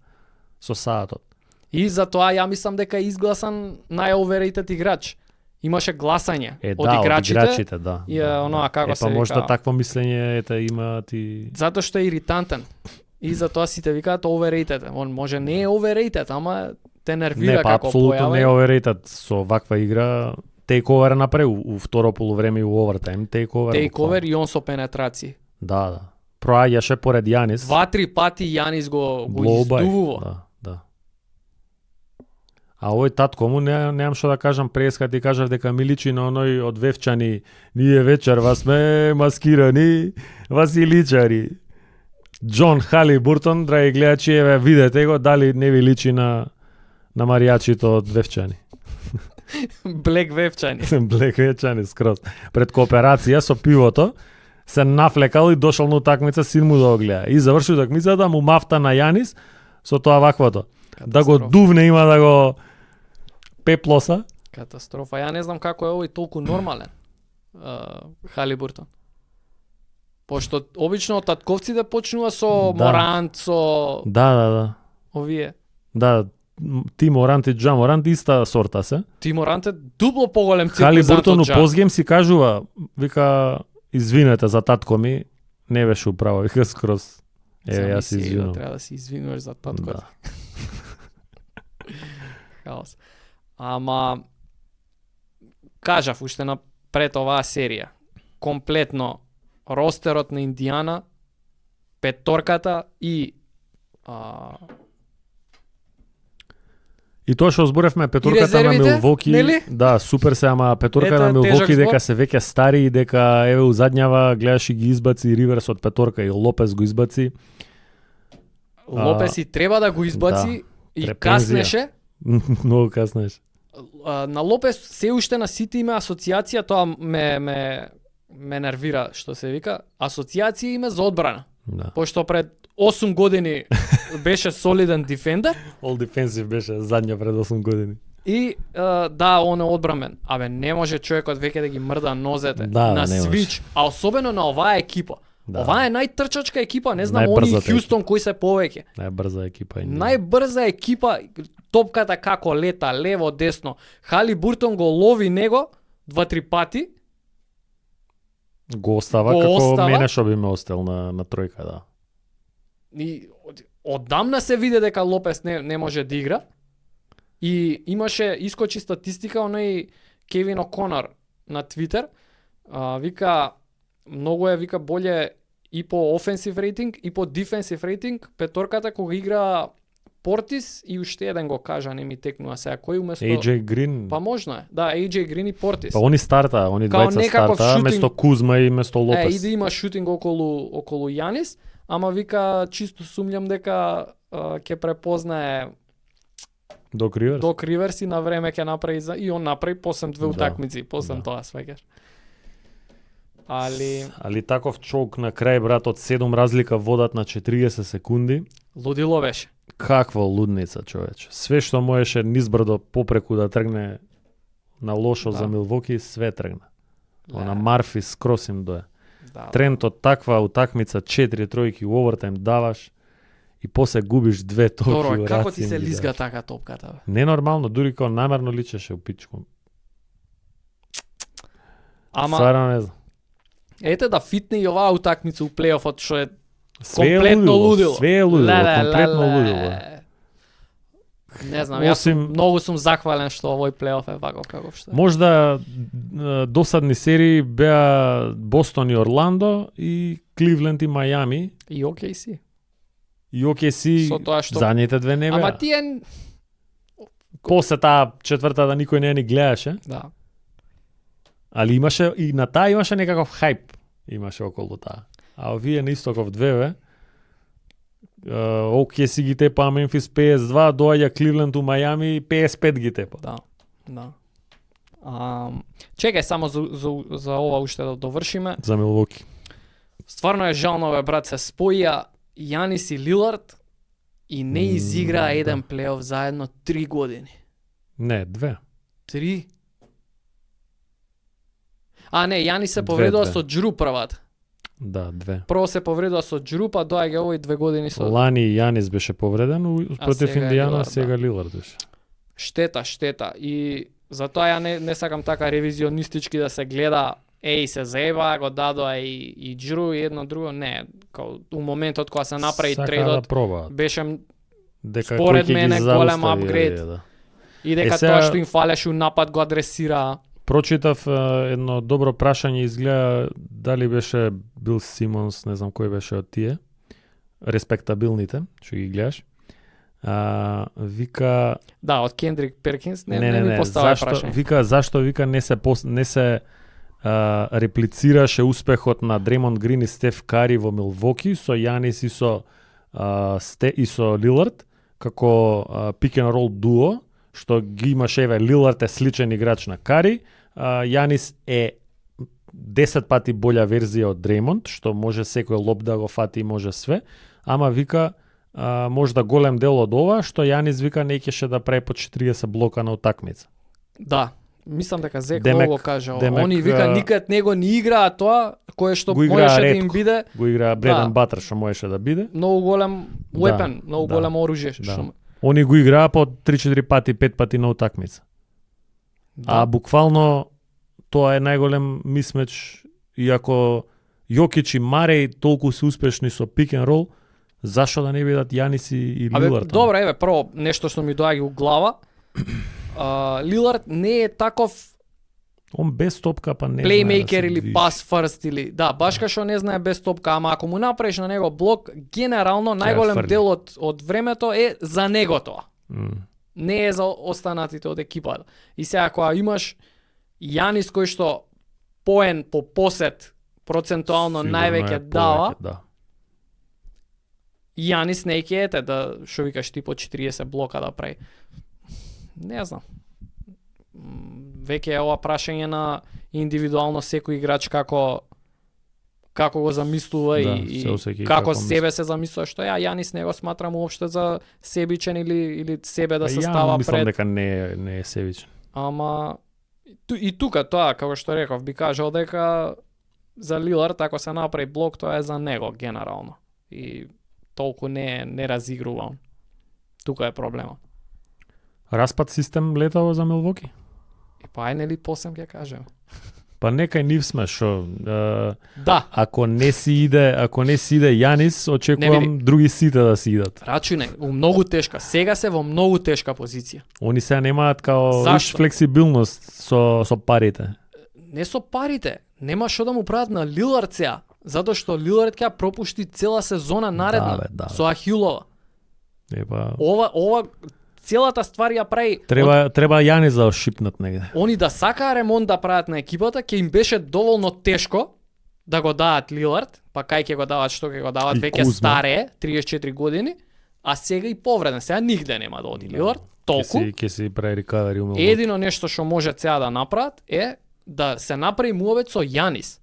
Со Саатот. И затоа ја мислам дека е изгласан најоверейтед играч. Имаше гласање од играчите. Да. И оноа како се па вика. можда такво мислење имаат и Затоа што е иритантен. И затоа сите викаат overrated. Он може не е overrated, ама те нервира не, па како апсолутно појава. не е overrated. Со ваква игра тейковер направи у второ полувреме и у овертајм. Тейковер и он со пенетрација. Да. Проаѓаше поред Јанис. 2-3 пати Јанис го издувува. Да. А овој татко му немам што да кажам, преска ти кажав дека ми личи на оној од Вевчани. Ние вечерва сме маскирани Василичари. Џон Халибуртон, драги гледачи, еве видете го дали не ви личи на маријачито од Вевчани. Блек Вевчани. Блек Вевчани скроз. Пред кооперација со пивото се нафлекал и дошол на утакмица, син му да го гледа. И заврши утакмицата, му мафта на Јанис со тоа ваквото. Да го дувне, има да го пеплоса. Катастрофа. Ја не знам како е овој толку нормален. Халибуртон. Пошто обично татковците почнува со Морант, со Да. овие. Да, Ти Морант и Джа Морант иста сорта се. Ти Морант е дупло поголем циклизант Халибуртон од у Джа. постгейм си кажува, вика, извинете за татко ми, не беше управо, вика скроз. Јас се извинувам. Треба да се извинуваш за татко. Да. Хаос. Ама кажав уште на пред оваа серија. Комплетно ростерот на Индијана, петорката и И тоа што зборевме, петорката на Милвоки, нели? да, супер се, ама петорката Ето, на Милвоки тежак дека се веќе стари и дека еве узадњава гледаш и ги избаци Риверс од петорка и Лопес го избаци. Лопес и треба да го избаци и трепензија. каснеше. Многу каснеш. На Лопес се уште на сите име асоциација, тоа ме нервира што се вика, асоциација име за одбрана. Да. Пошто пред 8 години беше солиден дефендер. All defensive беше задња пред 8 години. И да, он е одбрамен. Абе, не може човекот веќе да ги мрда нозете на свич, а особено на оваа екипа. Да. Оваа е најтрчачка екипа, не знам они Хјустон кои се повеќе. Најбрза екипа. Најбрза екипа, топката како лета, лево, десно. Халибуртон го лови него 2-3 пати. Го остава како мене што би ме остел на тројка, да. И оддамна се виде дека Лопес не може да игра. И имаше искочи статистика оној Кевин О'Конор на Твитер. Вика многу е вика боле и по офенсив рейтинг и по дефенсив рейтинг петорката кога игра Портис и уште еден го кажа, не ми текнува сега кој уместо AJ Green. Па можно е. Да, AJ Green и Портис. Па они старта, они двајца старта, место Кузма и место Лопес. И да има шутинг околу Јанис, ама вика чисто сумњам дека ќе препознае Док Риверс и на време ќе направи и он направи 8-2 утакмици, после тоа сваќаш. Али таков чок на крај, брат, од 7 разлика водат на 40 секунди. Лудило беше. Каква лудница, човече. Све што можеше низбрдо попреку да тргне на лошо за Милвоки, све тргна. Она Марфи скрос им дое. Трент од таква утакмица 4 тројки у овертајм даваш и после губиш 2 топки у раци. Како ти се лизга така топката, бе? Ненормално, дури као намерно личеше у пичку. Ама Сварно не знам. Ете да фитне и оваа утакмица у плейофот што е комплетно лудило. Све е лудило, комплетно лудило. Не знам, јас многу сум захвален што овој плейоф е ваков каков што е. Можда досадни серии беа Бостон и Орландо и Кливленд и Мајами. И OKC. И OKC задните две не беа. Ама тие После таа четврта да никој не ни гледаше, Да. али имаше и на таа имаше некаков хајп, имаше околу таа. А овие на истоков двеве, Оке си ги тепа Мемфис 52, доаѓа Кливленд у Мајами 55 ги тепа. Да. Да. Чекај само за ова уште да довршиме. За Милвоки. Стварно е жално, бе, брат, се споја Јанис и Лилард и не изиграа еден плейоф заедно 3 години. Не, 2. 3? Не, Јанис се повредува Две. со Джру првата. Да, 2. Прво се повредува со Джру, па доаѓа овој 2 години со... Лани Јанис беше повреден против сега Индијана, Лилард, сега Лилард беше. Штета. И затоа ја не сакам така ревизионистички да се гледа се заеба, го дадоа и Джру и едно друго. Не, као у моментот кога се направи трейдот, да пробаат. беше Дека според кој ќе ги мене заустави, голем апгрейд. да. И дека сега- тоа што им фалеше у напад го адресира. Прочитав едно добро прашање, изгледа дали беше Бил Симонс, не знам кој беше од тие, респектабилните, што ги гледаш. Вика Да, од Кендрик Перкинс не ми поставува прашање. Зашто не се реплицираше успехот на Дреймонд Грин и Стеф Кари во Милвоки со Јанис и со Лилард како pick and roll дуо, што ги имаше Лилард е сличен играч на Кари, Јанис е 10 пати болја верзија од Дреймонд, што може секој лоп да го фати и може све, ама вика можда голем дел од ова што Јанис вика не кеше да прави по 40 блока на утакмица. Да. Мислам дека Зек Демек- го кажа. демек, Они вика никад него не играа тоа кое што го играа можеше да им ретко. биде Го играа Бреден Батер што можеше да биде. многу голем weapon, многу да, големо оружје. да. Што... Они го играа по 3-4 пати, 5 пати на утакмица. А буквално тоа е најголем мисмеч, иако Јокич и Мареј толку се успешни со pick and roll, зашо да не бидат Јанис и Лилард? Добро, еве, прво нешто што ми доаѓа у глава. Лилард не е таков Он без топка па не плеймейкер знае да се или движи. пас фрст или да, баш кај што не знае без топка, ама ако му направиш на него блок, генерално најголем фрли. дел од времето е за него тоа. М. Не е за останатите од екипата. И сега кога имаш Јанис кој што поен по посет процентуално Сигурно највеќе е дава, повеќе, да. Јанис не ќе ете да што викаш ти по 40 блока да прави. Не знам. Веќе е ова прашање на индивидуално секој играч како го замислува Да, и се осеќа и како како себе се замислува, што Јанис не го сметрам уопште за себичен или себе да се Ја става мислам пред. дека не е севичен. Ама и тука тоа, како што реков, би кажал дека за Лилард ако се направи блок, тоа е за него генерално. И толку не разигрува он. Тука е проблемот. Распад систем летаво за Милвоки? И па ај нели посем ќе кажеме. Па некај нив сме што Да, ако не си иде Јанис, Не очекувам други сите да си идат. рачуне, у многу тешка. Сега се во многу тешка позиција. Они сега немаат као Зашто? флексибилност со парите. Не со парите, нема што да му прават на Лилард сега, затоа што Лилард ќе пропушти цела сезона наредна Да, бе. со Ахилова. Епа Ова целата ствар ја прави треба Јанис да шипнат негде. они да сакаа ремонт да прават на екипата, ќе им беше доволно тешко да го дадат Лилард, па кај ќе го дават, што ќе го дават, И веќе Кузма. старе, 34 години, а сега и повреден. Сега нигде нема да оди Лилард, толку. Ќе си прави рекавери умелно. Едино нешто што може сега да направат е да се направи муавет со Јанис.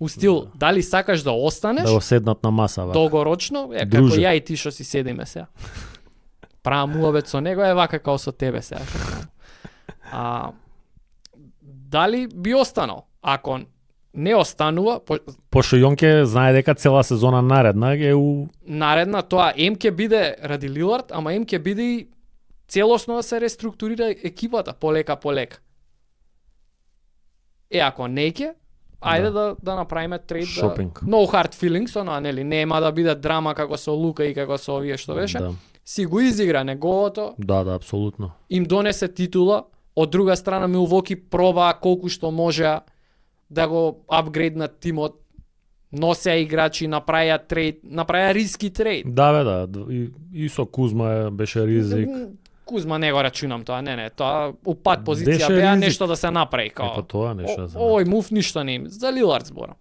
У стил, дали сакаш да останеш, Да го седнат на маса вака. долгорочно, како Друже. ја и ти што си седиме сега. Правам муавет со него, е вака као со тебе сега. Дали би останал? Ако не останува, Пошто Јонке знае дека цела сезона наредна е у наредна тоа ем ќе биде ради Лилард, ама ем ќе биде и целосно да се реструктурира екипата полека. Ако не ќе, ајде да направиме трейд. Шопинг. No hard feelings, нели, нема да биде драма како со Лука и како со овие што беше. Да. Си го изигра неговото, Да, апсолутно. им донесе титула, од друга страна Милвоки пробаа колку што може да го апгрейднат тимот, носеа играчи, направија трейд, направија риски трейд. Да, бе, да. И со Кузма беше ризик. Кузма не го рачунам тоа, не, тоа у пат позиција Беше беа ризик. нешто да се направи као. Па тоа нешто за. Овој мув ништо не им, за Лилард зборам.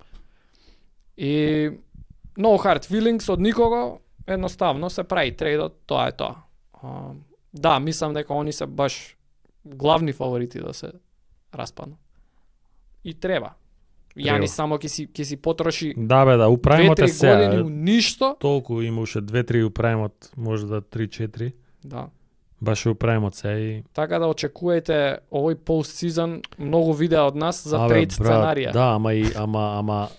И no hard feelings од никого, едноставно се прави трейдот, тоа е тоа. Да, мислам дека они се баш главни фаворити да се распаднат. И треба. Јанис само ќе си потроши Да бе, да, управимот е 2-3 години сега. у ништо. Толку има уште 2-3 управимот, може да 3-4. Да. Баш е управимот се и Така да очекувајте овој постсезон многу видеа од нас за Абе, трейд брат, сценарија. Да, ама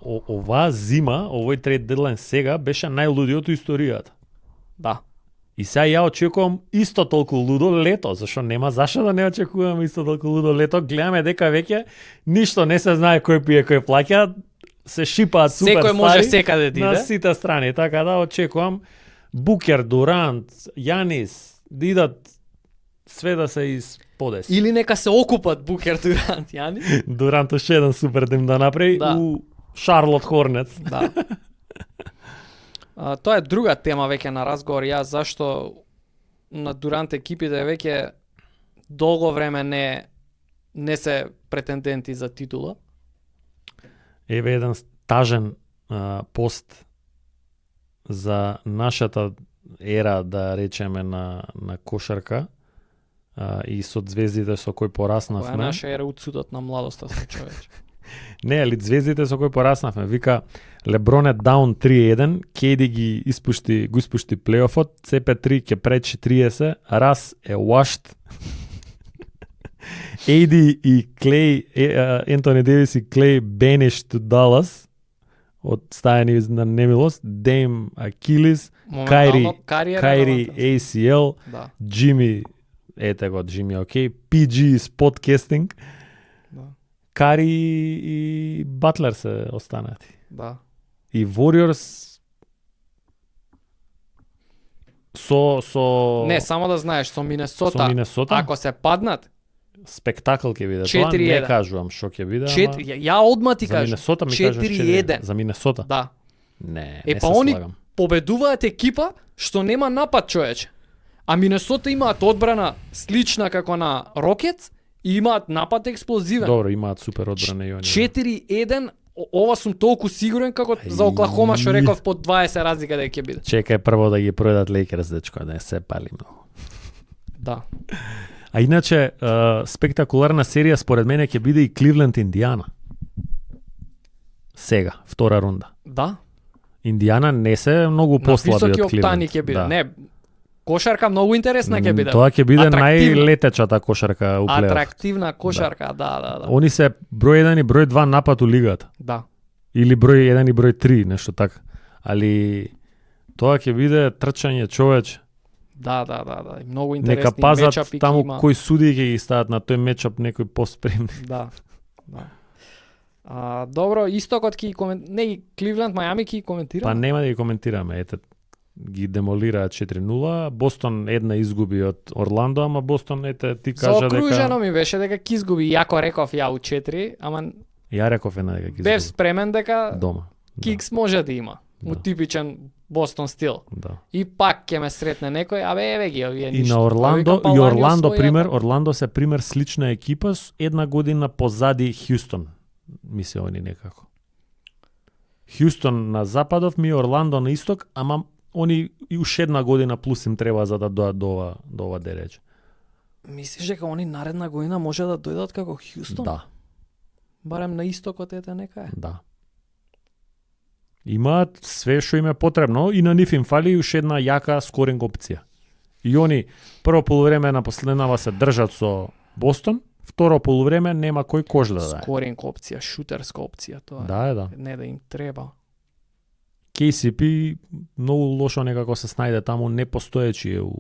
оваа зима, овој трейд дедлайн сега беше најлудиот у историјата. Да. И сега ја очекувам исто толку лудо лето, зашо нема зашо да не очекуваме исто толку лудо лето. Гледаме дека веќе ништо не се знае кој пие, кој плаќа, се шипаат супер Секој може стари секаде да на иде. сите страни, така да очекувам Букер, Дурант, Јанис, да идат све да се исподеси. Или нека се окупат Букер Дурант, Јани. Дурант уште еден супер дим да направи Да. у Шарлот Хорнец. Да. Тоа е друга тема веќе на разговор, јас зашто на Дурант екипите веќе долго време не се претенденти за титула. Еве еден тажен пост за нашата ера, да речеме, на кошарка и со звездите со кои Која пораснавме. наша ера уцудот на младоста со човече. Не, али звездите со кои пораснавме. Вика, Леброн е даун 3-1, Кейди го испушти плейофот, CP3 ќе пречи 30, Рас е washed. Ейди и Клей, Ентони Девис и Клей banished to Dallas, од стајани на немилост, Дейм Акилис, Моментално кариера. Кайри релевантна. ACL, Да. Джими, ете го Джими, окей, PG is podcasting, Да. Кари и Батлер се останати. Да. И Warriors со Не, само да знаеш, со Минесота, со Минесота, ако се паднат, спектакл ќе биде. Тоа 4-1. не кажувам што ќе биде, ја одма ти за кажам. Минесота ми кажеш 4-1. За Минесота? Да. Не, Е, не па се они слагам. победуваат екипа што нема напад, човече. А Минесота имаат одбрана слична како на Рокетс и имаат напад експлозивен. Добро, имаат супер одбрана и они. 4-1, ова сум толку сигурен како за Оклахома што реков по 20 разлика дека ќе биде. Чекај прво да ги пројдат Лейкерс, дечко, да не се пали многу. Да. А иначе, спектакуларна серија според мене ќе биде и Кливленд Индијана. Сега, втора рунда. Да. Индијана не се многу На послаби високи од октани Кливленд. ќе биде. Да. Не, кошарка многу интересна ќе биде. Тоа ќе биде Атрактивна. најлетечата кошарка у плейоф. Атрактивна кошарка, да. Они се број 1 и број 2 напад у лигата. Да. Или број 1 и број 3, нешто така. Али тоа ќе биде трчање, човеч. Да. И многу интересни Нека пазат мечапи таму има. кои суди ќе ги стават на тој мечап некој поспремни. Да. Добро, истокот ќе не Кливленд, Мајами ќе коментира. Па нема да ги коментираме, ете ги демолираат 4-0, Бостон една изгуби од Орландо, ама Бостон ете ти кажа Заокружено дека ми беше дека ќе изгуби, јако реков ја у 4, ама ја реков една дека ги бев изгуби спремен дека дома. кикс може да има. У Да. типичен Бостон стил. Да. И пак ќе ме сретне некој, еве ги овие И ништо. на Орландо, Па и викам, Орландо па пример, лањо Орландо се пример слична екипа с една година позади Хјустон. Ми се они некако. Хјустон на западов, ми Орландо на исток, ама они и уште една година плюс им треба за да дојдат до ова дереч. Мислиш дека они наредна година може да дојдат како Хјустон? Да, Барем на истокот ете нека е. да. Имаат све што им е потребно и на нив им фали уште една јака скоринг опција. И они прво полувреме на последнава се држат со Бостон, второ полувреме нема кој кош да даде. Скоринг опција, шутерска опција, тоа е. Да, да. Не да им треба. KCP многу лошо некако се снајде таму, непостоечи е у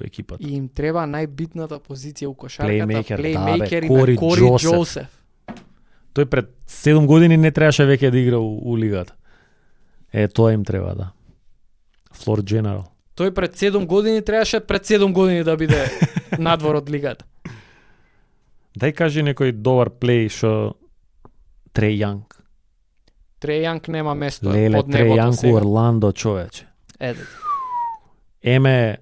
екипата. И им треба најбитната позиција у кошарката, Плеймейкер, плеймейкер да, и бе, на Кори Кори Џосеф. Џосеф. Тој пред 7 години не требаше веќе да игра у лигата. Тоа им треба, да. Floor General. Тој пред 7 години требаше пред 7 години да биде надвор од лигата. Дај кажи некој добар плей што Трей Јанг. Треј Јанг нема место Леле, под Трей небото Јанг у сега. Орландо, човече. Еде. Еме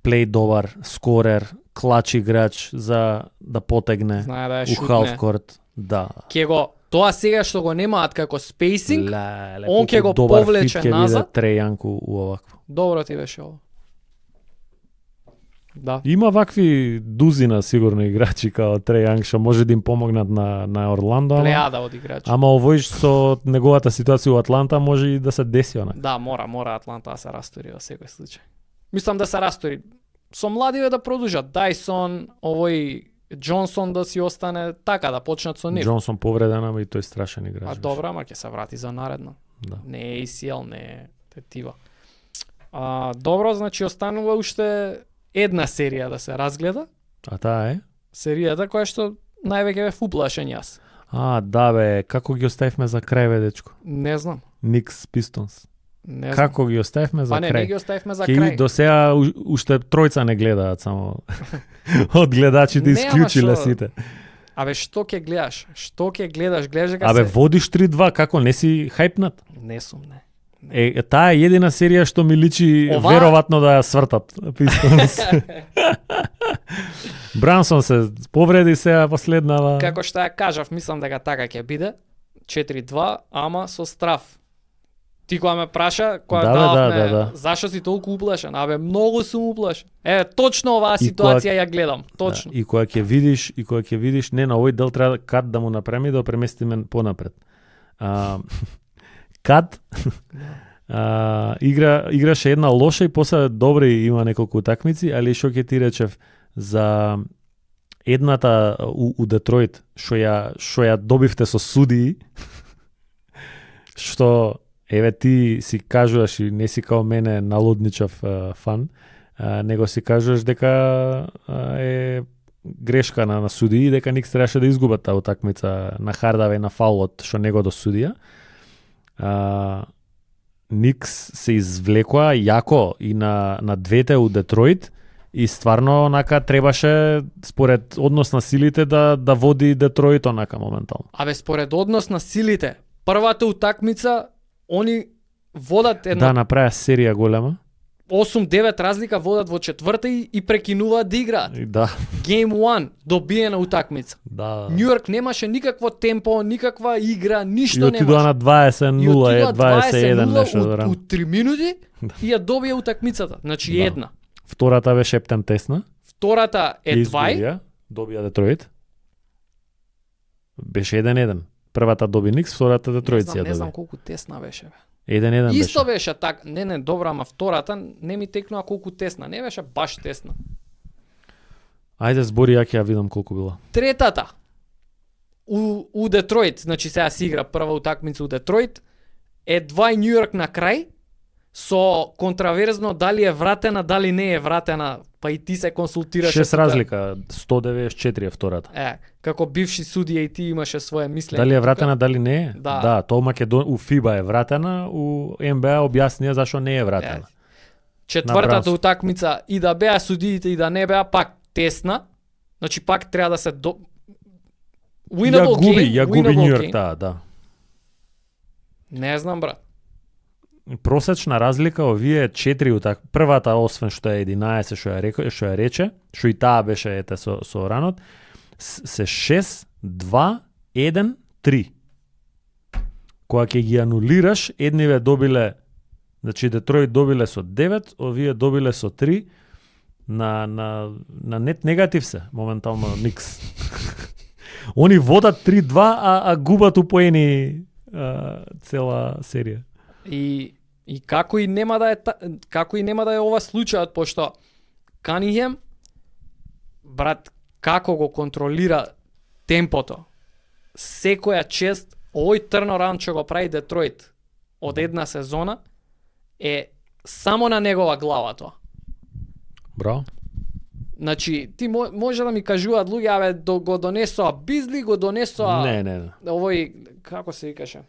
плей добар, скорер, клач играч за да потегне Знае да ја у шутне. халфкорт. Да. Ќе го тоа сега што го немаат како спейсинг, Леле, он ќе колку го добар повлече фит ќе биде назад. Треј Јанг у овакво. добро ти беше ово. Да. Има вакви дузина сигурно играчи као Треј Јанг што може да им помогнат на Орландо, Плејада од играчи. ама овој со неговата ситуација у Атланта може и да се деси она. Да, мора Атланта да се растори во секој случај. Мислам да се растори. Со младиве да продолжат. Дайсон, овој Џонсон да си остане така, да почнат со нив. Џонсон повреден, ама и тој страшен играч. А беше. добро, ама ќе се врати за наредно. Да. Не е ACL, не е тетива. Добро, значи останува уште една серија да се разгледа. А таа е? Серијата која што највеќе ме фуплашен јас. Да бе, како ги оставивме за крај бе, дечко? Не знам. Никс Пистонс. Не знам. Како ги оставивме за Па не крај? ги оставивме за Ке крај. до сега уште тројца не гледаат само од гледачите Не, ама исклучиле шо? сите. Абе, што ќе гледаш? Што ќе гледаш? Гледаш дека Абе се... водиш 3-2, како не си хајпнат? Не сум, не. Таа е едина серија што ми личи Ова- вероvatno да ја свртат Пистонс. Брансон се повреди сега последнава. Како што ја кажав, мислам дека така ќе биде. 4-2, ама со страф. Ти кога ме праша, кога Да, бе, дававме, да. зашо си толку уплашен? Абе, многу сум уплашен. точно оваа И ситуација ја гледам, точно. Да, и кога ќе видиш, не на овој дел треба Кат да му направи да го преместиме понапред. Кат играше една лоша и после добри има неколку утакмици, али што ќе ти речев за едната у Детройт што ја добивте со судии, што еве ти си кажуваш и не си као мене налудничав фан, него си кажуваш дека е грешка на судии, дека Никс требаше да изгубат таа утакмица на Хардаве на фаулот што него до судија. Никс се извлекоа јако и на двете у Детройт и стварно онака требаше според однос на силите да води Детройт онака моментално. Абе, според однос на силите, првата утакмица, они водат Да, една направи серија голема. 8-9 разлика, водат во четврта и прекинуваат да играат. И да, Game 1, добиена утакмица. да. Нью Йорк немаше никакво темпо, никаква игра, И ништо отидоа немаше. на 20-0, И отидоа 21 20-0 нешто у рано. 3 минути и ја добија утакмицата. Значи Да. една. Втората беше ептен тесна. Втората е Ја 2, изгубија, добија Детройт. Беше 1-1. Првата доби Никс, втората Детройт си ја не знам доби. колку тесна беше. Бе. 1-1 Исто беше. беше така, не, добро, ама втората не ми текнува колку тесна, не беше баш тесна. Ајде збори, ја ќе ја видам колку била. Третата у Детройт, значи сега си игра прва утакмица у Детройт, е 2 Нью Йорк на крај, со контраверзно дали е вратена, дали не е вратена, па и ти се консултираше. 6 разлика, 194 е втората. Како бивши судија и ти имаше свое мислење. Дали е вратена, дали не е? Да. тоа у ФИБА е вратена, у НБА објаснија зашо не е вратена. Четвртата Направо. утакмица и да беа судиите и да не беа пак тесна. Значи пак треба да се Ја губи Нью Йорк, game. да. Не знам, брат. Просечна разлика овие 4 првата освен што е 11 што ја рече, што и таа беше со ранот, се 6 2 1 3. Кога ќе ги анулираш, едниве добиле, значи Детройт добиле со 9, овие добиле со 3. На нет негатив се моментално Никс. Они водат 3-2, а губат у поени цела серија. И како и нема да е ова случајот, пошто Канихем, брат, како го контролира темпото. Секоја чест, овој турнараund што го прави Детройт од една сезона е само на негова глава тоа. Браво. Значи, ти може да ми кажуваат луѓе, абе, го донесоа Бизли, го донесоа Не. овој, како се викаше?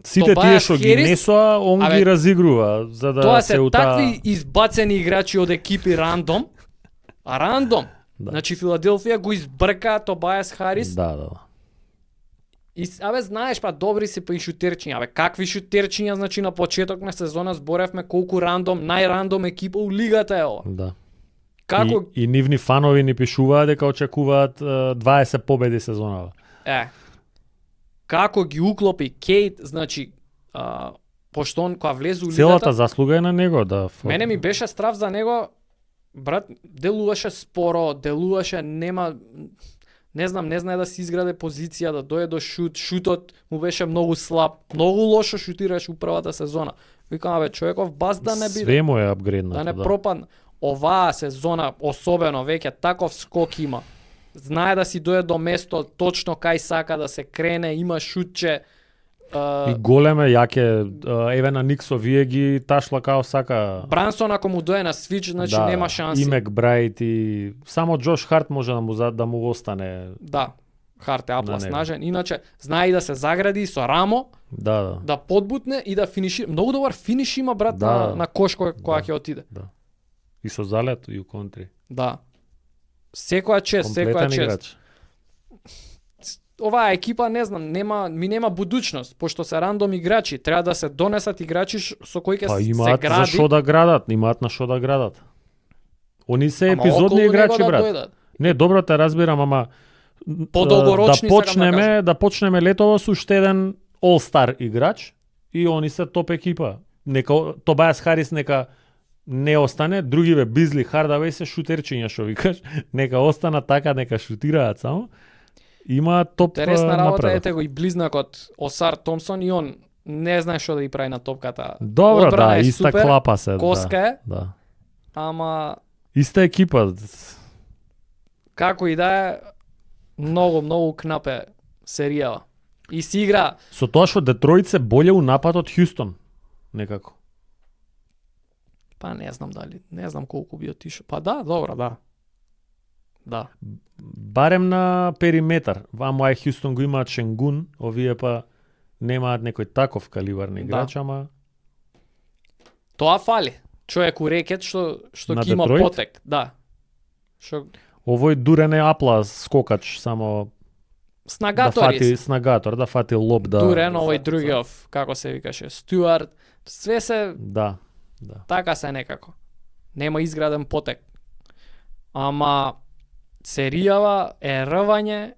Сите тие Тобајас што ги Херис, несоа, он абе, ги разигрува за да Тоа се се ута. такви избацени играчи од екипи рандом. Рандом. Да. Значи Филаделфија го избрка Тобајас Харис. Да. И абе знаеш па добри се па и шутерчиња. Абе какви шутерчиња, значи на почеток на сезона зборевме колку рандом, најрандом екипа у лигата е ова. Да. Како И нивни фанови ни пишуваат дека очекуваат 20 победи сезонава. Како ги уклопи Кейт, значи пошто он кога влезе у Целата лигата, заслуга е на него, да. мене ми беше страв за него, брат, делуваше споро, делуваше не знае да си изграде позиција, да дојде до шутот му беше многу слаб, многу лошо шутираше у првата сезона. Викам, бе, човеков бас да не биде. Све му е апгрейднато, Да не пропадне. Оваа сезона, особено, веќе таков скок има. Знае да си дојде до место, точно кај сака да се крене, има шутче. И големе, јаке, еве на Никсо, вие ги ташла као сака. Брансон ако му дојде на свич, значи нема шанси. И Макбрайт и само Джош Харт може да му остане. Да, Харт е апла него. снажен. Иначе, знае и да се загради со рамо, да подбутне и да финишира. Многу добар финиш има, брат, на кош која ќе отиде. Да. И со залет и у контри. Да. Секоја чест, секоја чест. Играч. Оваа екипа, не знам, нема будучност, пошто се рандом играчи, треба да се донесат играчи со кои ќе се имаат гради. за шо да градат, имаат на шо да градат. Они се Ама епизодни околу играчи, него да брат. дојдат. Не, добро те разбирам, ама Подолгорочни, да почнеме летово со уште еден all-star играч и они се топ екипа. Нека Тобиас Харис нека не остане, другиве Бизли, Хардавеј се шутерчиња што викаш, нека остана така, нека шутираат само. Има топ Интересна работа, напредок. ете го и близнакот Осар Томсон и он не знае што да ги прави на топката. Добро, Одбрана да, е иста супер, клапа се. коска е, Да. ама Иста екипа. како и да е, многу кнапе серијава. И си игра, Со тоа што Детройт се боле у напад од Хјустон, некако. па не знам колку би отишо. Па да, добро, да. Да. Барем на периметар. Вамо ај Хјустон го имаат Шенгун, овие па немаат некој таков калибарни играч, ама Тоа фали. Човек у рекет што На ќе има Детройт? потек, да. Што овој Дурен е апла скокач, само да снагатори. фати снагатор, да фати лоб, да. Дурен, овој другиов, како се викаше, Стюарт, све се Да. така се некако. Нема изграден потек. Ама серијава е рвање,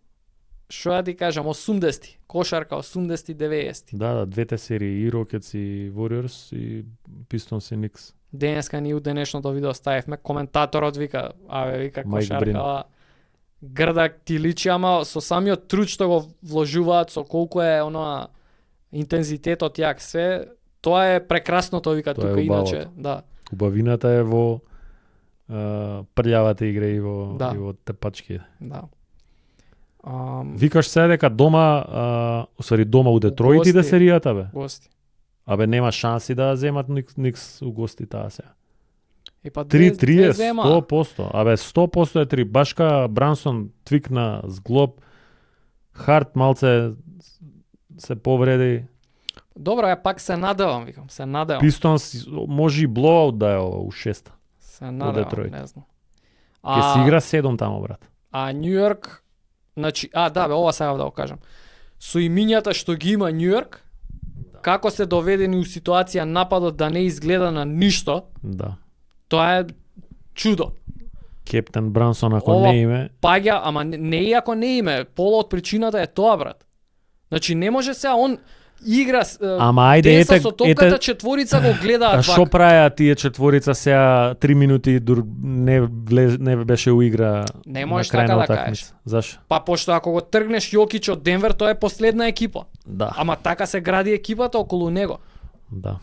што ја ти кажам, 80-ти, кошарка 80-ти, 90-ти. Да, двете серии, и Rockets и Warriors и Pistons и Knicks. Денеска ни у денешното видео ставивме, коментаторот вика, вика Майк Брин. кошарка, грдак ти личи, ама со самиот труд што го вложуваат, со колку е оноа интензитетот јак, све, тоа е прекрасното, вика Тоа е тука, убавото. иначе, да. Убавината е во прљавата игра и во, Да. и во тепачки. Да. Викаш се дека дома, усвари дома у Детройт иде Гости. серијата, бе. Гости. Абе нема шанси да земат Никс у гости таа сега. И па 3-3 е зема. 100%. Абе 100% е 3. Башка Брансон твикна зглоб. Харт малце се повреди. Добро, ја пак се надевам, викам, се надевам. Пистонс може и блоаут да е у 6. Се надевам, Детройт. не знам. Ке си игра 7 тамо, брат. А Њујорк, значи, да бе, ова сега да го кажам. Со имињата што ги има Њујорк, како се доведени у ситуација нападот да не изгледа на ништо, Да. тоа е чудо. Кептен Брансон ако Ова не име, Паѓа, ама не и ако не име, пола од причината е тоа, брат. Значи не може сега он игра ама ајде деца со топката, четворица го гледаат а што вака. праја тие четворица сега 3 минути не беше у игра Не на можеш крај така на да утакмица? Зашо? Па пошто ако го тргнеш Јокич од Денвер, тоа е последна екипа. Да. Ама така се гради екипата околу него. Да.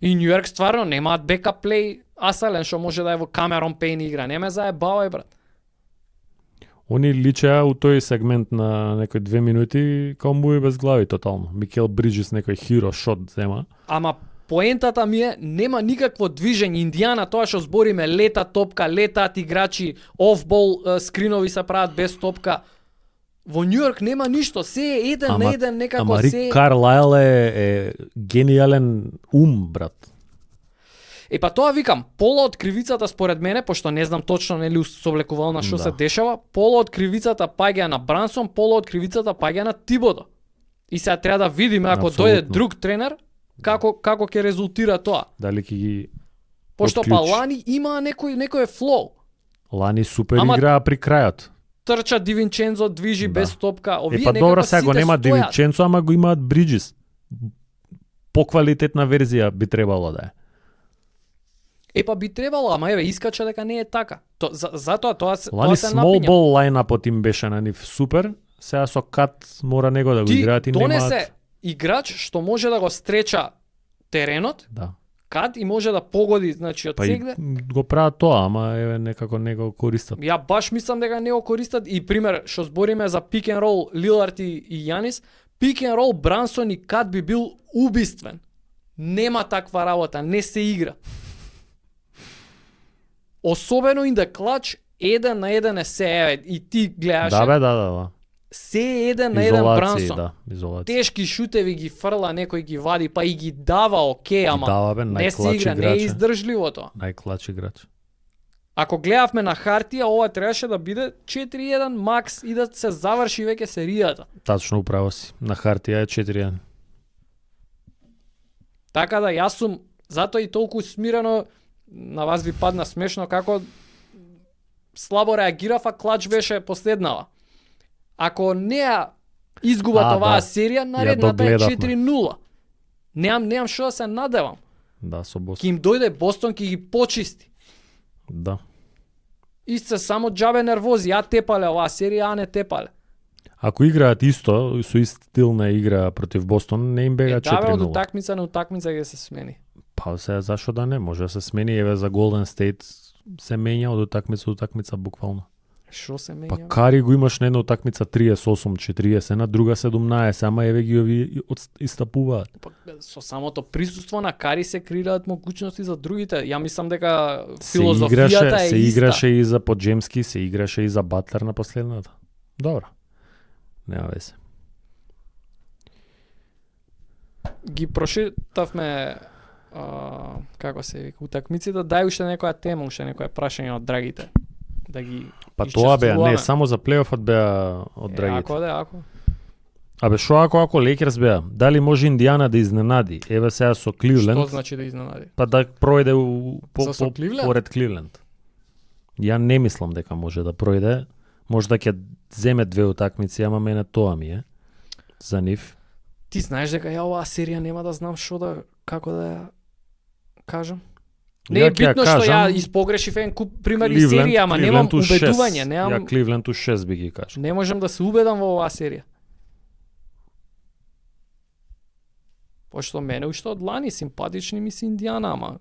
И Њујорк стварно немаат бекап плей асален што може да е во Камерон Пейн игра. Не ме заебавај, брат. Они личеа у тој сегмент на некои 2 минути као муви без глави тотално. Микел Бриджес некој хиро шот зема. Ама поентата ми е, нема никакво движење. Индијана, тоа што збориме, лета топка, летаат играчи, офбол скринови се прават без топка. Во Њујорк нема ништо, се е еден на еден некако ама се. Рик Карлайл е гениален брат. Е па тоа викам, пола од кривицата според мене, пошто не знам точно нели совлекувално што се дешава, пола од кривицата паѓа на Брансон, пола од кривицата паѓа на Тибодо. И сега треба да видиме ако Апсолутно. дојде друг тренер, како ќе резултира тоа. Дали ќе ги Пошто Од па клjuč. лани има некој флоу. Лани супер Ама- играа при крајот. Трча Ди Винчензо, движи Да. без топка. Овие Па добро, некако сега го сите нема стојат. Дивинченцо, ама го имаат Бриджис. Поквалитетна верзија би требало да е. Па би требало, ама еве искача дека не е така. Затоа тоа се Лани се small напиња. ball лајнапот им беше на нив супер. Сега со Кат мора него да го Ти играат и донесе немаат. играч што може да го стреча теренот, Да. кад и може да погоди, значи од Па и сегде. го прават тоа, ама еве некако не го користат. Ја баш мислам дека не го користат и пример што збориме за пик ен рол Лилард и Јанис, пик ен рол Брансон и Кат би бил убиствен. Нема таква работа, не се игра. Особено in the clutch, 1 на 1 е се, еве, и ти гледаше, Да бе, да. се 1 на 1 Изолација, Брансон. да, изолација. Тешки шутеви ги фрла, некој ги вади, па и ги дава, окей, ама Дава бе, не се најклач игра, не е играч. издржливо тоа. Најклач играч. Ако гледавме на хартија, ова требаше да биде 4-1 макс и да се заврши веќе серијата. Тачно управо си. На хартија е 4-1. Така да јас сум затоа и толку смирено, на вас ви падна смешно како слабо реагирав, а клач беше последнава. Ако не ја изгубат оваа да. серија, наредната е догледавме. 4-0. Немам што да се надевам. Да, со Бостон. Ки им дојде Бостон, ки ги почисти. Да. Исто само џабе нервози, ја тепале оваа серија, а не тепале. Ако играат исто, со ист стил на игра против Бостон, не им бега Да, бе, од 4-0. утакмица на утакмица ќе се смени. Па сега зашо да не, може да се смени, еве за Golden State се менја од утакмица до утакмица буквално. Што се менја? Па Кари го имаш на една утакмица 38-40, на друга 17, ама еве ги ови истапуваат. Па, со самото присуство на Кари се креираат могуćности за другите. Ја мислам дека филозофијата е се иста. играше и за Поджемски, се играше и за Батлер на последната. Добро. Нема везе. Ги прошетавме како се вика утакмиците, дај уште некоја тема, уште некоја прашање од драгите. Да ги Па тоа беа, не, исчествуваме. само за плейофот беа од драгите. Ако да, ако. Абе шо ако Лейкерс беа? Дали може Индијана да изненади? Еве сега со Кливленд. Што значи да изненади? Па да пројде За со Кливленд? поред Кливленд. Ја не мислам дека може да пројде. Може да ќе земе две утакмици, ама мене тоа ми е за нив. Ти знаеш дека ја оваа серија нема да знам што да како да ја кажам. Не е Ја ќе ја битно што ја кажам, испогрешив еден куп примери Кливленд- серија, ама немам Кливленд у шест. убедување, Ја немам Кливленд у 6 би ги кажам. не можам да се убедам во оваа серија. Пошто мене уште од лани симпатични ми се Индијана, ама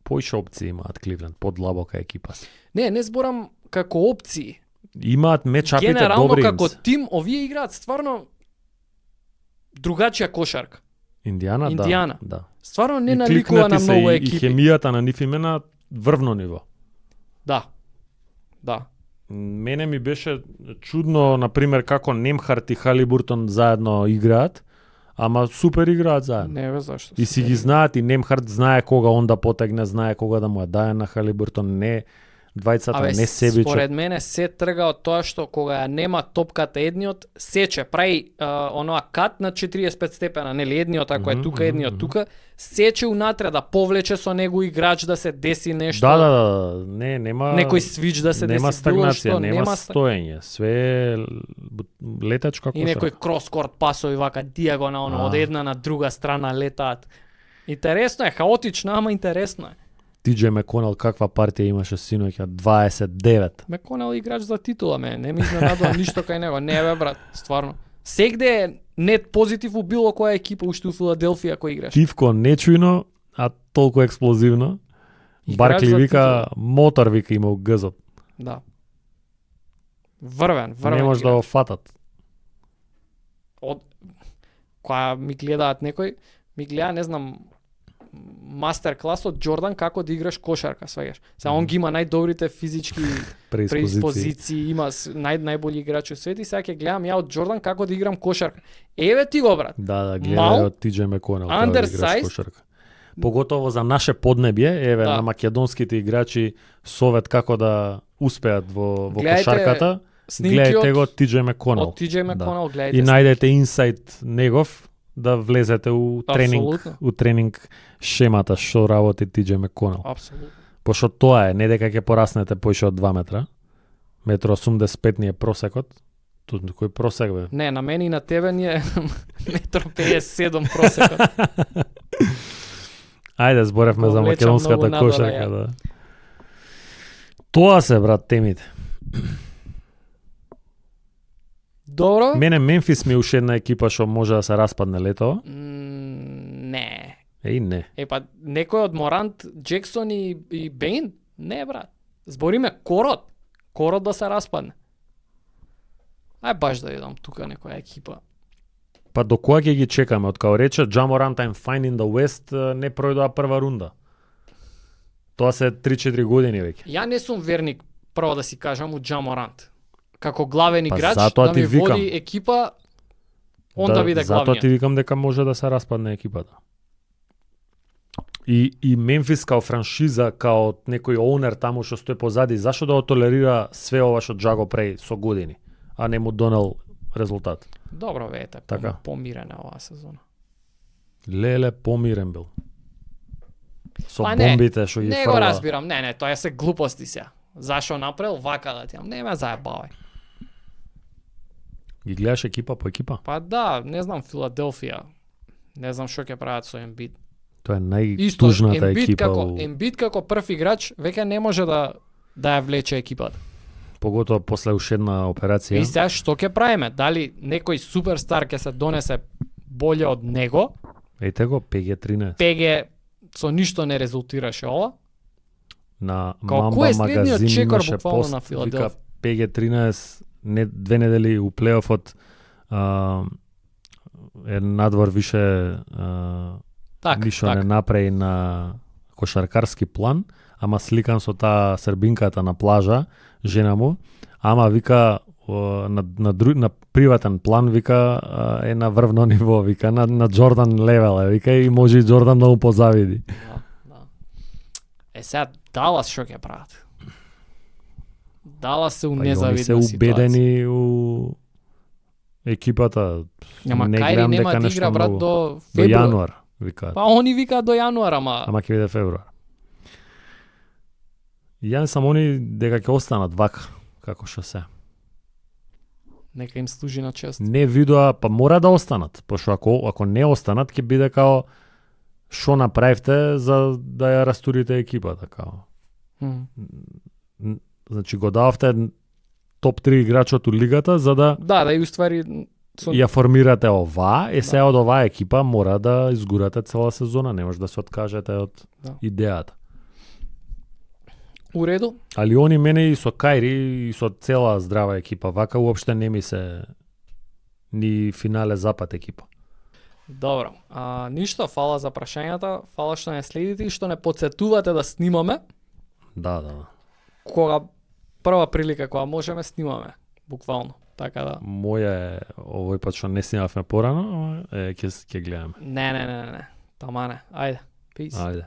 Поише опции имаат Кливленд, подлабока екипа. не зборам како опции. Имаат мечапите Генерално добри. како им се. тим овие играат стварно другачија кошарка. Индијана, Индијана. да. Стварно не И наликува кликнати на се многу и екипи. хемијата на нив име на врвно ниво. Да. Да. Мене ми беше чудно, например, како Немхарт и Халибуртон заедно играат, ама супер играат заедно. Не бе зашто. И си ги знаат, и Немхарт знае кога он да потегне, знае кога да му ја дае на Халибуртон, не двајцата, не себичок. според мене се трга од тоа што кога ја нема топката едниот, сече, прави оноа кат на 45 степена, нели едниот ако е тука, едниот тука, сече унатре да повлече со него играч да се деси нешто. Да, не, нема Некој свич да се нема деси, било стагнација, што, нема ста- стоење, све е летач како И некој крос-корт пасови вака диагонално од една на друга страна летаат. Интересно е, хаотично, ама интересно е. Тиџе Меконел каква партија имаше синоќа 29. Меконел играч за титула, не ми изненадува ништо кај него. Не бе брат, стварно. Сегде е нет позитив у било која екипа уште у Филаделфија кој играш. Тивко нечујно, а толку експлозивно. Играч Баркли за вика, мотор вика има у гзот. Да. Врвен. Не може да играч. го фатат. Од која ми гледаат некој, ми гледа, не знам, мастер клас од Џордан како да играш кошарка, сваѓаш. Сега он ги има најдобрите физички преиспозиции, има најбољи играчи у свет и сега ќе гледам ја од Џордан како да играм кошарка. Еве ти го брат. Да, Мал, гледај од Тиџе Меконел како да играш undersized. кошарка. Поготово за наше поднебје, еве Да. на македонските играчи совет како да успеат во Гледајте кошарката. Снимки Гледајте од го Тиџе Меконел. Од TJ Меконел, И гледајте. најдете инсайт негов да влезете Апсолутно. у тренинг шемата што работи TJ McConnell. Апсолутно. Пошто тоа е, не дека ќе пораснете поише од 2 метра. 1,85 ни е просекот. Тут кој просек бе? Не, на мене и на тебе ни е 1,57 просекот. Ајде, зборевме Го за влечам македонската многу надоле, кошарка, ја. да. Тоа се, брат, темите. Добро? Мене Мемфис ми е уште една екипа што може да се распадне летово. Не. Еј, не. Па некој од Морант, Джексон и Бейн? Не, брат. Збориме корот. Корот да се распадне. Ај баш да јадам тука некоја екипа. Па до која ќе ги чекаме? Од као рече Ja Morant I'm fine in the West, не пројдоа прва рунда. Тоа се 3-4 години веќе. Ја не сум верник, прво да си кажам, у Ja Morant. Како главен Па играч, затоа да ти ми викам. води екипа, он да биде Затоа главниот. ти викам дека може да се распадне екипата. И Мемфис као франшиза, као некој оунер таму што стои позади, зашто да го толерира све ова што Джа го прави со години, а не му донел резултат? Добро ве, Така. помирена оваа сезона. Леле, помирен бил. Со Па не, бомбите што ги Не го фрла. разбирам, не, тоа се глупости сега. Зашо направил вака да тиам? Не ме заебавај. Ги гледаш екипа по екипа? Па да, не знам Филаделфија. Не знам што ќе прават со Ембид. Тоа е Исто, најтужната Ембид екипа. како Ембид како прв играч веќе не може да ја влече екипата. Поготово после уште една операција. И сега што ќе правиме? Дали некој суперстар ќе се донесе боле од него? Ејте го, PG-13. ПГ со ништо не резултираше ова. На Као, Мамба кој е следниот магазин чекор имаше буквално пост, на вика Филаделфија? PG-13 2 недели у плейофот е надвор више ништо не направи на кошаркарски план, ама сликан со таа србинката на плажа, жена му, ама вика на приватен план вика е на врвно ниво, вика на Джордан левел е, вика и може и Джордан да му позавиди. Да. Е сега Далас што ќе прават? Далас се у Па и они незавидна се ситуација. убедени у екипата. Ама Не Кајри гледам нема дека да нешто игра брат многу. до До февруар. јануар, викаат. Па они викаат до јануар, Ама ќе биде февруар. Ја сам они дека ќе останат вака, како што се. нека им служи на чест. Не видоа, па мора да останат, пошто ако не останат ќе биде као што направивте за да ја растурите екипата као. Значи го дававте топ 3 играчот у лигата за да Да и уствари ја формирате ова, сега од оваа екипа мора да изгурате цела сезона, не може да се откажете од идејата. У реду. Али они мене и со Кајри и со цела здрава екипа, вака уопште не ми се ни финале запад екипа. Добро. Ништо, фала за прашањата, фала што не следите и што не потсетувате да снимаме. Да. Кога прва прилика кога можеме снимаме, буквално. Така да. Моја е овој пат што не снимавме порано, ќе гледаме. Не. Тама не. Ајде. Peace. Ајде.